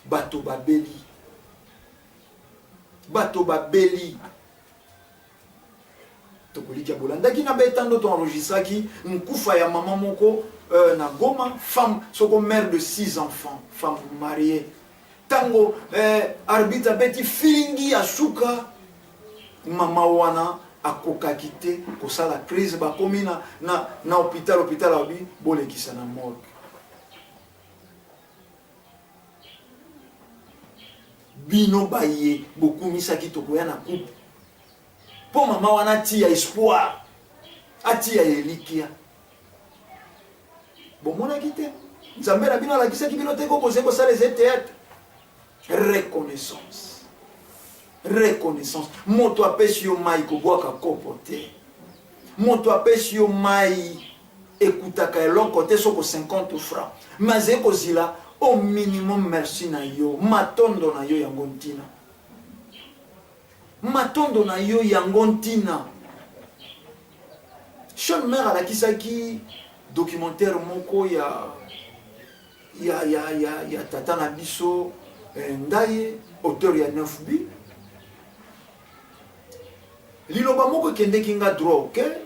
bato babeli. Bato babeli. Tokolikya bolandaki na betando to enregistraki nkufa ya mama moko euh, na Goma, femme soko mère de six enfants, femme mariée. Tango eh, arbitre abeti filingi ya suka, mama wana akokaki te kosala crise, bakomi na, na, na hôpital, hôpital alobi bolekisa na morgue. Bino baye bokumisaki tokoya na coupe mpo mama wana atiya espoir, atiya elikia. Bomonaki te Nzambe na bino alakisaki bino te ko bozali kosala eza théâtre. Reconnaissance, reconnaissance. Moto apesi yo mai kobwaka kopo te. Moto apesi yo mai ekutaka eloko te soko 50 francs, mais azali kozila au minimum merci na yo, matondo na yo yango ntina. Matondo na yo yango ntina. Sean Mère alakisaki documentaire moko ya ya ya ya ya tata na biso eh, Ndaye, auteur ya 9 bi. Liloba moko ekendeki nga droit au cœur.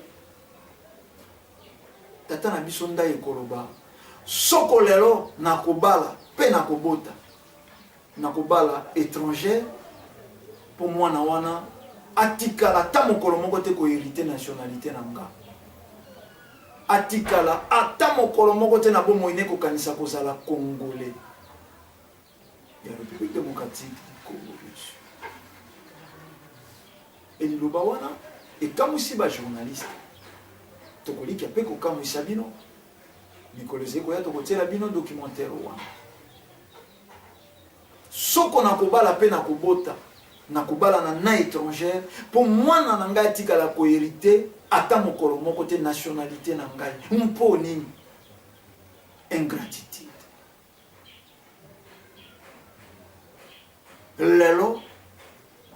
Tata na biso Ndaye koloba soko lelo nakobala. mpe nakobota, nakobala etrangère mpo mwana wana atikala ata mokolo moko te ko heriter nationalite na nga. Atikala ata mokolo moko te na bomoi ne kokanisa kozala Congolais ya Republique democratique du Congo bien sur. Et liloba wana ekamwisi ba journalistes. Tokolikia mpe kokamwisa bino. Mikolo ezali koya tokotiela bino documentaire wana. Soko nakobala mpe nakobota, nakobalana na etrangère mpo mwana na ngai atikala ko heriter ata mokolo moko te nationalite na ngai. Mpo nini? Ingratitude. Lelo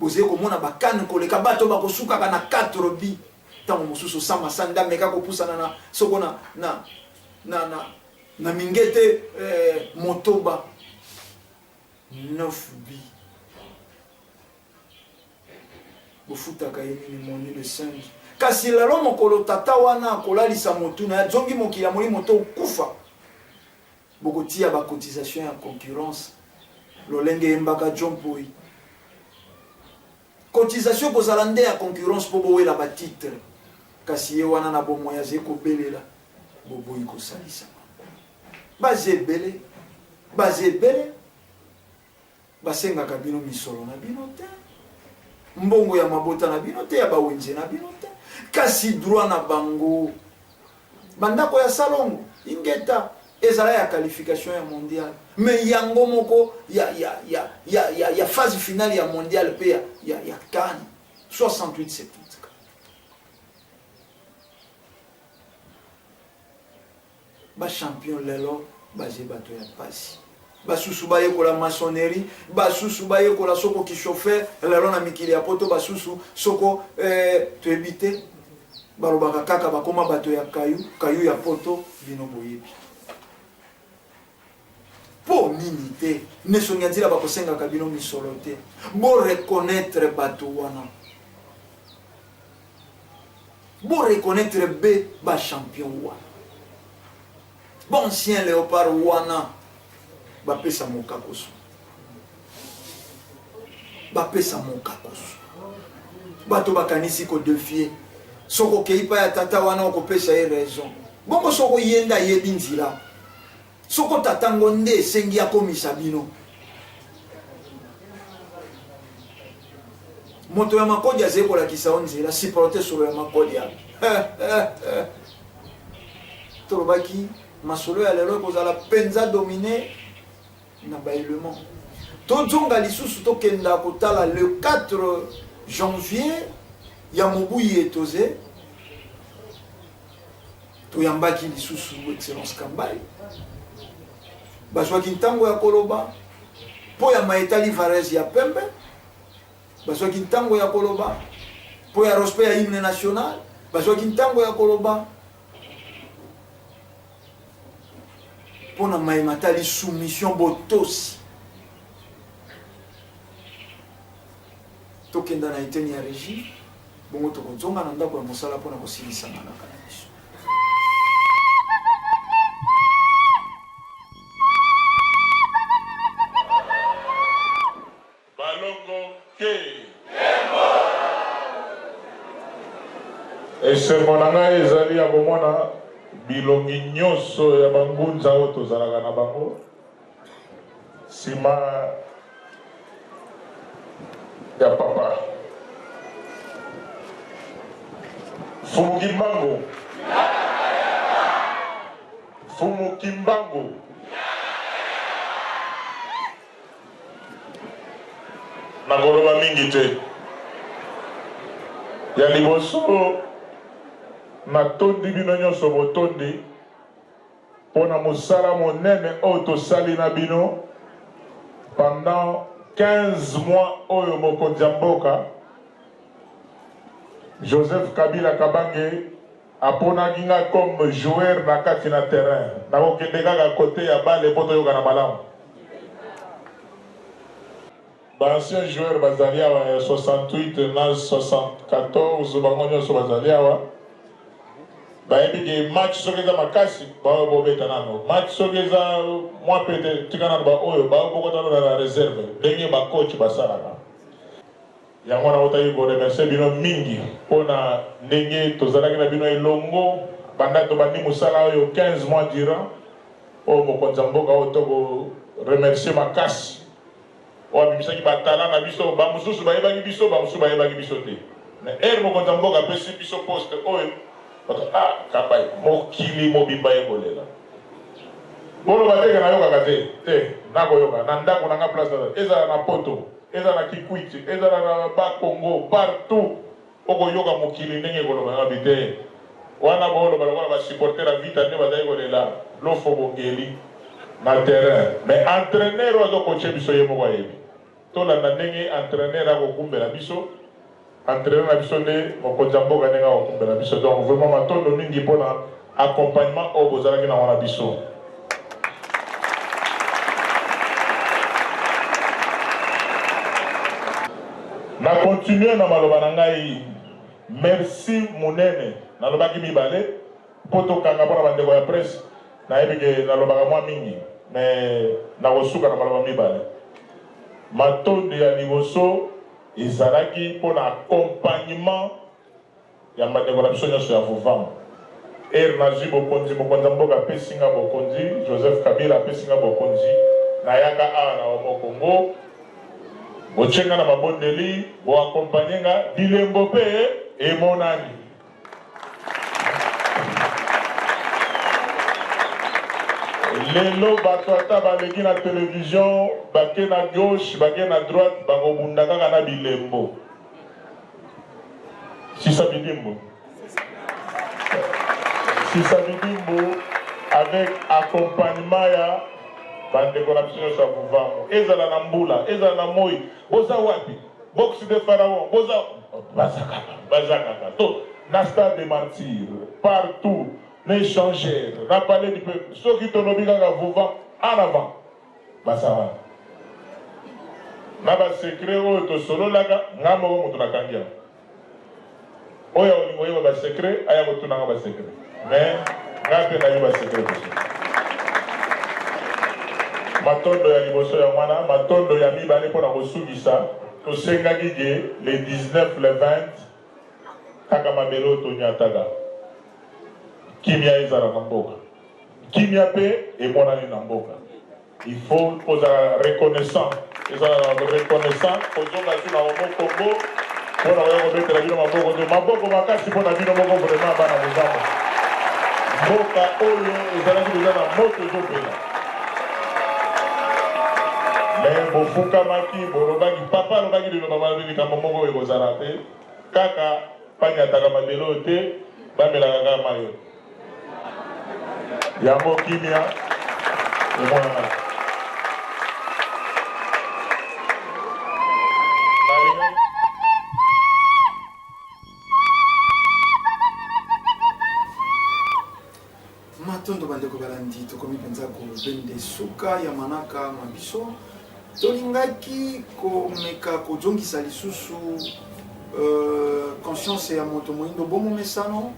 bozali komona ba CAN koleka bato bakosukaka na 4 buts ntango mosusu Osama Sanda ameka kopusana na soko na na na na, na mingete eh, motoba 9 buts bofutaka ye nini moni le singe kasi lelo mokolo tata wana akolalisa motu na ye azongi mokili ya molimo to okufa Bokotia ba cotisation ya concurrence lolenge eyembaka Djo Mpoyi. Cotisation ekozala nde ya concurrence mpo bowela ba titres. Kasi ye wana na bomoi azali kobelela, boboyi kosalisa bango. Baza ebele, baza ebele. Basengaka bino misolo na bino te, mbongo ya mabota na bino te, ya ba wenze na bino te, kasi droit na bango. Ba ndako ya salongo, ingeta, ezala ya qualification ya mondial, mais yango moko ya, ya, ya, ya, ya, ya phase finale ya mondial pe ya, ya, ya CAN 68 74. Ba champion lelo baze bato ya pasi. Basusu bayekola maçonnerie, basusu bayekola soko ki chauffeur, lelo na mikili ya poto basusu soko eh, toyebi te balobaka kaka bakoma bato ya kayu, kayu ya poto bino boyebi. Po nini te nesongi ya nzila bakosengaka bino misolo te bo reconnaitre bato wana bo reconnaitre be ba champion wana ba ancien leopard wana bapesa mokakoso bapesa mokakoso bato bakanisi kodefie soki okei pa ya tata wana okopesa ye raison bongo soko ye nde ayebi nzela Soko tata ngo nde esengi akomisa bino moto ya makodia azali kolakisa yo nzela, supporte solo ya makodia. Tolobaki masolo ya lelo ekozala mpenza domine na ba element. Tozonga lisusu tokenda kotala le 4 janvier ya mobu ye toze Toyambaki lisusu Excellence Kambayi. Bazwaki ntango ya koloba mpo ya maye etali varese ya pembe. Bazwaki ntango ya koloba mpo ya respect ya hymne national. Bazwaki ntango ya koloba mpo na maye matali soumission, botosi. Tokenda na eteni ya regie. Bongo tokozonga na ndako ya mosala mpo na kosilisa manaka na biso. Balongo ke. Esengo na ngai ezali ya komona bilongi nyonso ya bangunza oyo tozalaka na bango sima ya papa Mfumu Kimbangu, Mfumu Kimbangu. Nakoloba mingi te. Ya liboso, natondi bino nyonso botondi mpo na mosala monene oyo tosali na bino pendant 15 mois oyo mokonzi ya mboka Joseph Kabila Kabange aponaki nga comme joueur na kati na terrain. Nakokende kaka kote ya bale mpo toyokana malamu. Ba anciens joueurs bazali awa ya 68 na 74 bango nyonso bazali awa. Bayebi ke match soki eza makasi baoyo bobeta nano match, soki eza mwa pete tika nano baoyo baoyo bokota nano na reserve, ndenge ba coach basalaka yango. Nautaki koremercier bino mingi mpona ndenge tozalaki na bino elongo banda tobandi mosala oyo 15 mois durant. Oyo mokonzi ya mboka oyo tokoremercier makasi, oyo abimisaki batala na biso. Bamosusu bayebaki biso, bamosusu bayebaki biso te, mais ere mokonzi ya mboka apesi biso poste oyo, bato ah Kambai, mokili mobimba ekolela. Boloba teke nayokaka te te, nakoyoka na ndako na nga place ezala na Poto, ezala na Kikwiti, ezala na Bakongo, partout okoyoka mokili ndenge ekoloba. Ngabi te wana booloba lokola basupporter ya Vita nde bazali kolela lofo bongeli na terrain, mais entraîneur oyo azocoacher biso, ye moko ayebi. Tolanda ndenge entraîneur akokumbela biso, entraîneur na biso nde mokonzi ya mboka, ndenge akokumbela biso. Donc vraiment matondo mingi mpona accompagnement oyo bozalaki nango na biso. Na continue na maloba na ngai, merci monene. Nalobaki mibale mpo tokanga mpona bandeko ya presse. Nayebi ke nalobaka mwa mingi, mais nakosuka na maloba mibale. Matondo ya liboso ezalaki mpona accompagnement ya bandeko na biso nyonso ya Vuvamu. Ere nazwi bokonzi, mokonzi ya mboka apesi nga bokonzi, Joseph Kabila apesi nga bokonzi, nayaka awa na Omo Congo, botie nga na mabondeli, boaccompagner nga, bilembo mpe emonani. Lelo bato ata baleki na television, bake na gauche, bake na droite, bakobunda kaka na bilembo. Sisa bidimbu, sisa bidimbu, avec accompagnement ya bandeko na biso nyonso ya Vuvamu, ezala na mbula, ezala na moi, boza wapi? Boxe de Pharaon, boza, baza kaka, baza kaka to na Stade de Martyr, partout na échangeur, na Palais du Peuple. Soki tolobi kaka Vuvam en avant, baza wana. Na basecret oyo tosololaka, nga moko moto nakangi yango. Oyo olingo oyeba basecret, aya kotunanga basecret, mais nga mpe nayebi basecret mosusu. Matondo ya liboso ya wana. Matondo ya mibale mpona kosukisa, tosengaki ke le 19, le 20, kaka mabele oyo tonyataka, kimia ezala na mboka. Kimia mpe emonani na mboka. Il faut kozala reconnaissant, ezala reconnaissant kozonga su na Omo Congo mpona koya kobetela bino maboko te, maboko makasi mpona bino moko. Vraiment, bana Mozambo, mboka oyo ezalaki deja na moto ezopela, mais bofukamaki, bolobaki, papa alobaki liloba mabe, likambo moko oyo ekozala te, kaka banyataka mabele oyo te, bamelaka kaka mai oyo. Yango kimia emonana. Matondo bandeko balandi, tokomi mpenza kobende suka ya manaka ma biso. Tolingaki komeka kozongisa lisusu conscience ya moto moyindo bomomesano.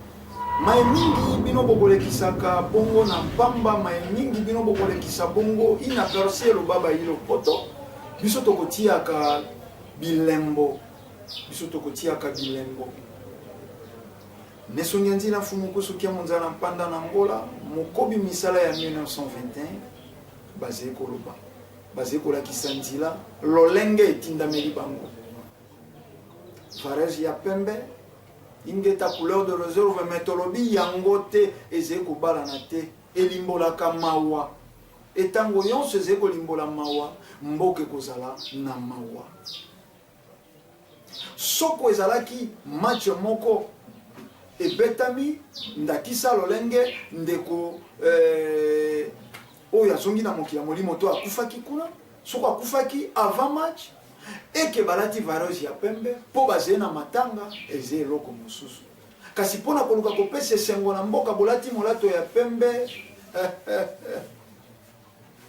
Maye mingi bino bokolekisaka bongo na mpamba, maye mingi bino bokolekisa bongo inaperçu, eloba bayilo poto. Biso tokotiaka bilembo, biso tokotiaka bilembo. Nesongi ya nzila mfumu kusukia monzala mpanda na Angola, mokobi misala ya 1921, bazali koloba, bazali kolakisa nzila lolenge etindameli bango. Vareuse ya pembe, ingeta, couleur de réserve, mais tolobi yango te, ezali kobalana te, elimbolaka mawa. Etango nyonso ezali kolimbola mawa, mboka ekozala na mawa. Soko ezalaki match moko ebetami, ndakisa lolenge ndeko oyo azongi na mokili ya molimo to akufaki kuna, soko akufaki avant match, eke balati vareuse ya pembe mpo bazali na matanga, eza eloko mosusu. Kasi mpona koluka kopesa esengo na mboka, bolati molato ya pembe,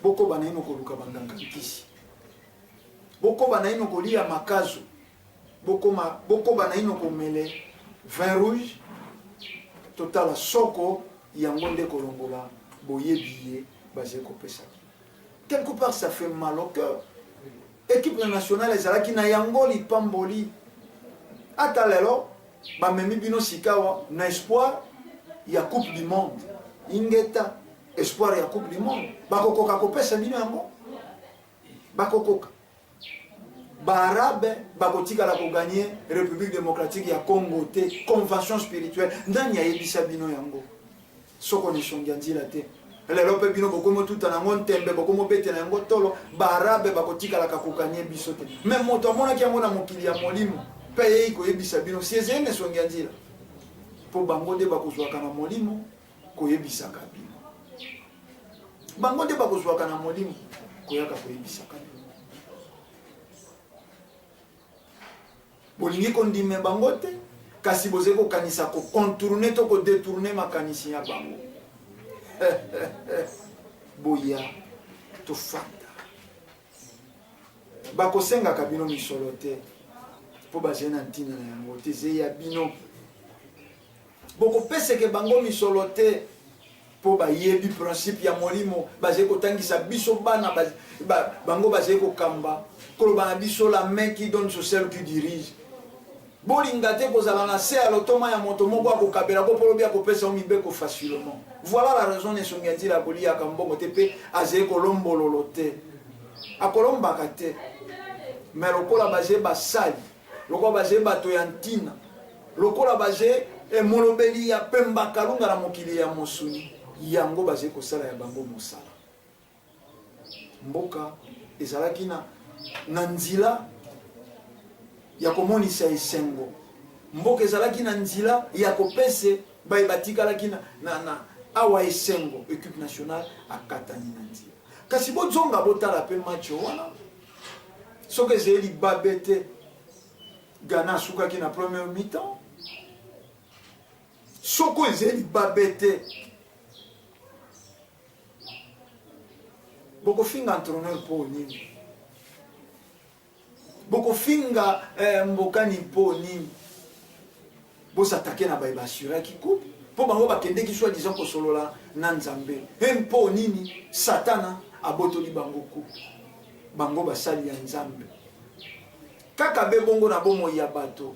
bokoba naino koluka banganga nkisi, bokoba naino kolia makazu, bokoba naino komele vin rouge. Totala soko yango nde kolongola boyebi ye bazali kopesa bino. Quelque part ça fait mal au cœur. Equipe nationale ezalaki na yango lipamboli. Ata lelo bamemi bino sikawa na espoir ya Coupe du monde. Ingeta espoir ya Coupe du monde. Bakokoka kopesa bino yango? Bakokoka. Ba arabe bakotikala ko gagner Republique democratique ya Congo te. Convention spirituelle nani ayebisa bino yango? Soko na esongi ya nzila te. Lelo pe bino bokomi otuta na yango ntembe, bokomi obetela yango tolo, ba arabe bakotikalaka ko gagner biso te. Mais moto amonaki yango na mokili ya molimo pe ayei koyebisa bino si ezali na esongi ya nzila. Po bango nde bakozwaka na molimo koyebisaka bino. Bango nde bakozwaka na molimo koyaka koyebisaka bino. Bolingi kondima bango te, kasi bozali kokanisa ko contourner to ko detourner makanisi ya bango. Boya tofanda. Bakosengaka bino misolo te mpo bazali na ntina na yango te, ezali ya bino. Bokopeseke bango misolo te mpo bayebi principe ya molimo, bazali kotangisa biso bana ba, ba, bango bazali kokamba koloba na biso la main qui donne sur celle qui dirige. Bolinga te kozala na se ya lotoma ya moto moko akokabela ko mpo lobi akopesa yo mibeko facilement. Voilà la raison Nesongi ya Nzila akoliyaka mbongo te mpe azali kolombololo te, akolombaka te, mais lokola bazali basali, lokola bazali bato ya ntina, Lokola baze eh, molobeli ya Pemba Kalunga na mokili ya mosuni, yango baze kosala ya bango mosala. Mboka ezalaki na, na nzila ya komonisa esengo. Mboka ezalaki na nzila ya kopese baye batikalaki na, na, na awa esengo. Equipe nationale akatani na nzila. Kasi bozonga botala pe match wana, soki ezali libabe te. Ghana asukaki na première mi-temps. Soko ezali libabe te. Bokofinga entraîneur mpo nini? Bokofinga eh, Mbokani mpo nini? Bosatake na baye baassuraki coupe mpo bango bakendeki soi disant kosolola na Nzambe. He mpo nini Satana abotoli bango coupe? Bango basali ya Nzambe. Kaka be bongo na bomoi ya bato.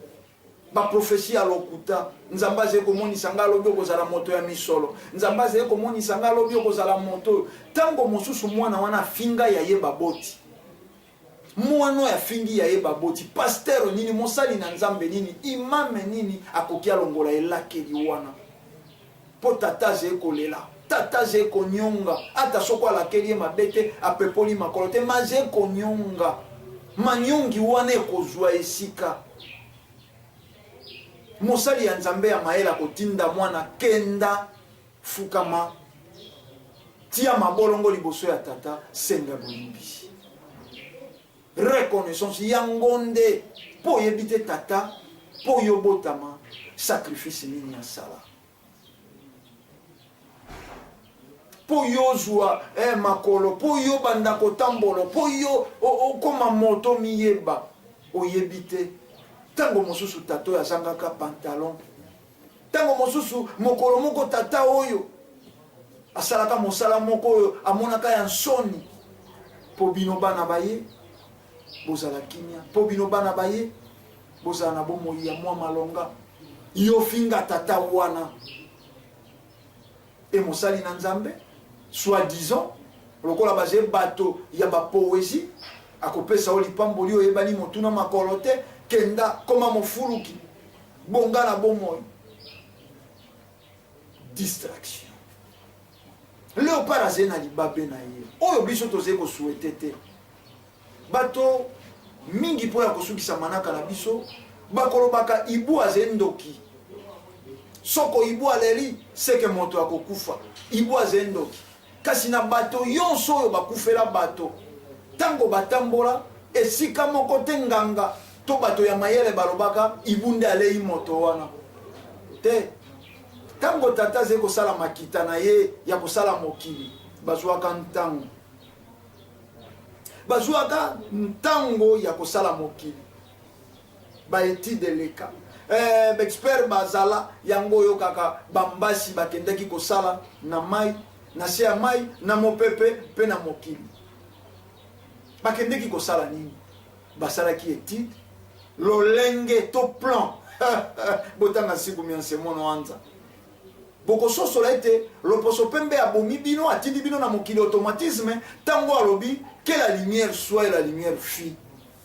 Ba prophetie ya lokuta. Nzambe azali komonisa ngai lobi okozala moto ya misolo. Nzambe azali komonisa ngai lobi okozala moto oyo. Tango mosusu mwana wana afinga ya ye baboti. Mwana oyo afingi ya ye baboti. Pasteur nini, mosali na Nzambe nini, imam nini akoki alongola elakeli wana. Mpo tata azali kolela, tata azali konyonga, ata soko alakeli ye mabe te, apepoli makolo te, ma azali konyonga. Manyongi wana ekozwa esika. Mosali ya Nzambe ya mayele akotinda mwana, kenda, fukama, tia mabolongo liboso ya tata, senga bolimbisi. Reconnaissance yango nde mpo oyebi te tata mpo yo obotama sacrifice nini asala mpo yo ozwa eh, makolo mpo yo banda kotambolo mpo yo okoma moto miyeba oyebi te ntango mosusu tata oyo azangaka pantalon Ntango mosusu, mokolo moko tata oyo asalaka mosala moko oyo amonaka ya nsoni mpo bino bana ba ye bozala kimia, mpo bino bana ba ye bozala na bomoi ya mwa malonga. Yo finga tata wana e mosali na Nzambe soit disant lokola baze bato ya ba poesie akopesa yo lipamboli oyebani motuna makolo te, kenda koma mofuluki Bonga na bomoi. Distraction. Leopard azali na libabe na ye oyo biso tozali kosuete te. Bato mingi mpo ya kosukisa manaka na biso bakolobaka ibu azali ndoki. Soko ibu aleli seke moto akokufa. Ibu azali ndoki. Kasi na bato yonso oyo bakufela bato, ntango batambola esika moko te nganga to bato ya mayele balobaka ibu nde alei moto wana te. Ntango tata azali kosala makita na ye ya kosala mokili, bazwaka ntango bazwaka ntango ya kosala mokili. Ba etudes eleka. Eh, ba experts bazala, yango oyokaka ba mbasi bakendaki kosala na mai, na se ya mai, na mopepe mpe na mokili. Bakendeki kosala nini? Basalaki etude lolenge to plan. Botanga nsiku mia nsemono anza. Bokososola ete loposo pembe abomi bino, atindi bino na mokili automatisme, tango alobi que la lumière soit et la lumière fut.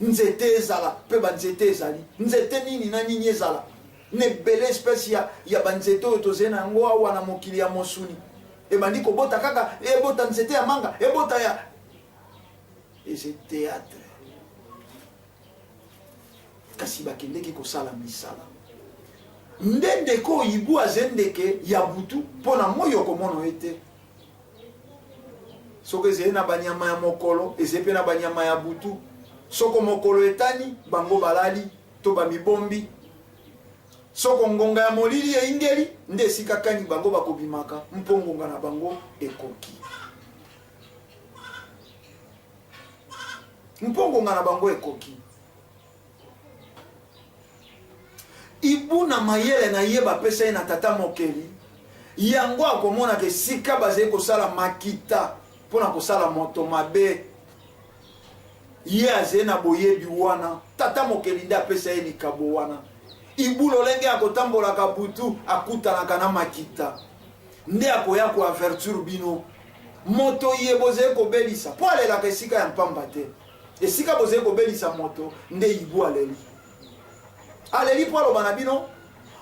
Nzete ezala mpe ba nzete ezali. Nzete nini na nini ezala. Na ebele espèce ya, ya ba nzete oyo tozali na yango awa na mokili ya mosuni. Ebandi kobota kaka, ebota nzete ya manga, ebota ya eze théâtre. Kasi bakendeki kosala misala. Nde ndeko oyo ibu aze ndeke ya butu mpo na moi okomono ye te. Soko ezali na banyama ya mokolo, ezali mpe na banyama ya butu. Soko mokolo etani, bango balali to bamibombi. Soko ngonga ya molili eyingeli, nde esika kani bango bakobimaka, mpo ngonga na bango ekoki. Mpo ngonga na bango ekoki. Ibu na mayele na ye bapesa ye na Tata Mokeli, yango akomonaka esika bazali kosala makita mpo na kosala moto mabe. Ye azali na boyebi wana, Tata Mokeli nde apesa ye likabo wana. Ibu lolenge akotambolaka butu, akutanaka na makita, nde akoya ko avertir bino moto ye bozali kobelisa, mpo alelaka esika ya mpamba te. Esika bozali kobelisa moto, nde Ibu aleli. Aleli mpo aloba na bino,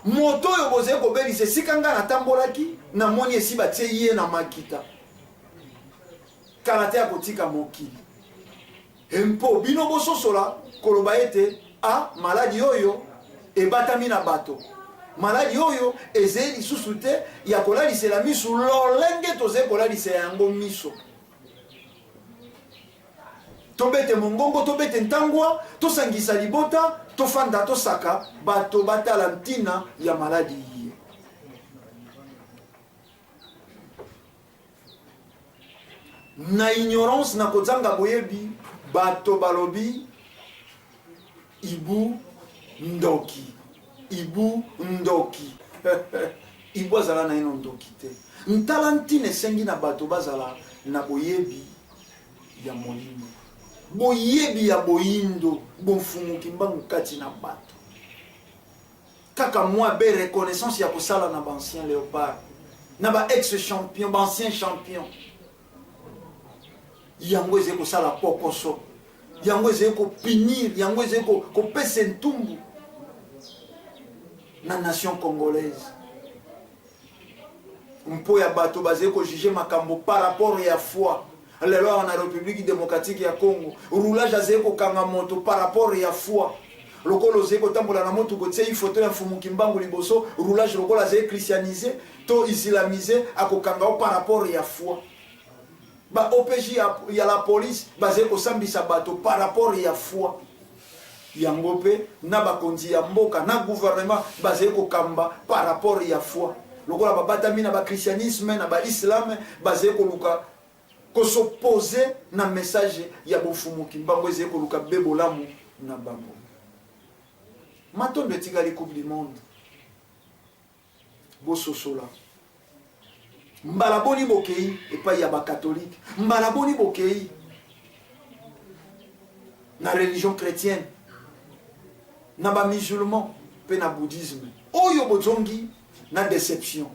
moto oyo bozali kobelisa, esika ngai natambolaki, namoni esi batie ye na makita. Kala te akotika mokili. Mpo bino bososola koloba ete, A, maladi oyo ebatami na bato. Maladi oyo ezali lisusu te ya kolalisela miso lolenge tozali kolalisela yango miso. Tobete mongongo, tobete ntangwa, tosangisa libota, tofanda, tosaka bato batala ntina ya maladi iye. Na ignorance, na kozanga boyebi, bato balobi ibu ndoki, ibu ndoki. Ibu azala naino ndoki te. Ntala ntina esengi na bato bazala na boyebi ya molimo, boyebi ya boyindo, bomfumu Kimbangu kati na bato. Kaka mwa be reconnaissance ya kosala na ba anciens leopards, na ba ex champions, ba anciens champions. Yango ezali kosala pokoso, yango ezali kopinir, yango ezali kopesa entumbu na nation congolaise. Mpo ya bato bazali ko juger makambo par rapport ya foi. Lelo awa na Republique democratique ya Congo, roulage azali kokanga moto par rapport ya foi. Lokola ozali kotambola na motuka otiei photo ya Mfumu Kimbangu liboso, roulage lokola azali christianise to islamise akokanga yo par rapport ya foi. Ba OPJ ya, ya la police bazali kosambisa bato par rapport ya foi. Yango mpe na bakonzi ya mboka na gouvernement bazali kokamba par rapport ya foi. Lokola babatami na ba christianisme na ba islam bazali koluka ko s'opposer na message ya bofumu Kimbangu ezali koluka be bolamu na bango. Matondo etikali coupe du monde. Bososola. Mbala boni bokei epai ya ba catholique, mbala boni bokei na religion chrétienne, na ba musulman pe na bouddhisme, oyo bozongi na deception.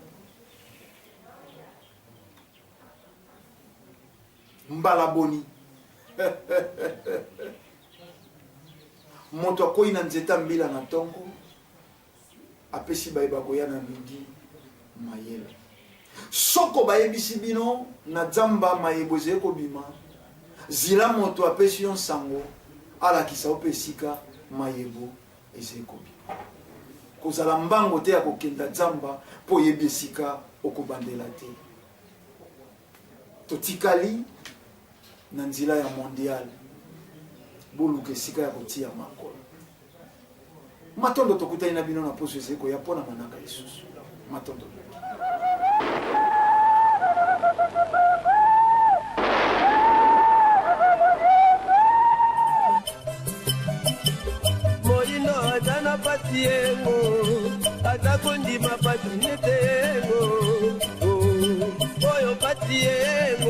Mbala boni moto akwei na nzete ya mbila na ntongo, Apesi baye bakoya na midi mayele. Soko bayebisi bino na dzamba mayebo ezali kobima, zila moto apesi yo nsango alakisa yo mpe esika mayebo ezali kobima. Kozala mbango te ya kokenda dzamba mpo oyebi esika okobandela te. Totikali na nzela ya mondial, boluka esika ya kotia makolo. Matondo tokutani na bino na poso ezali koya mpo na manaka lisusu. Matondo mingi. Moyindo aza pasi yengo aza kondima pasi nete yengo oyo pasi yengo.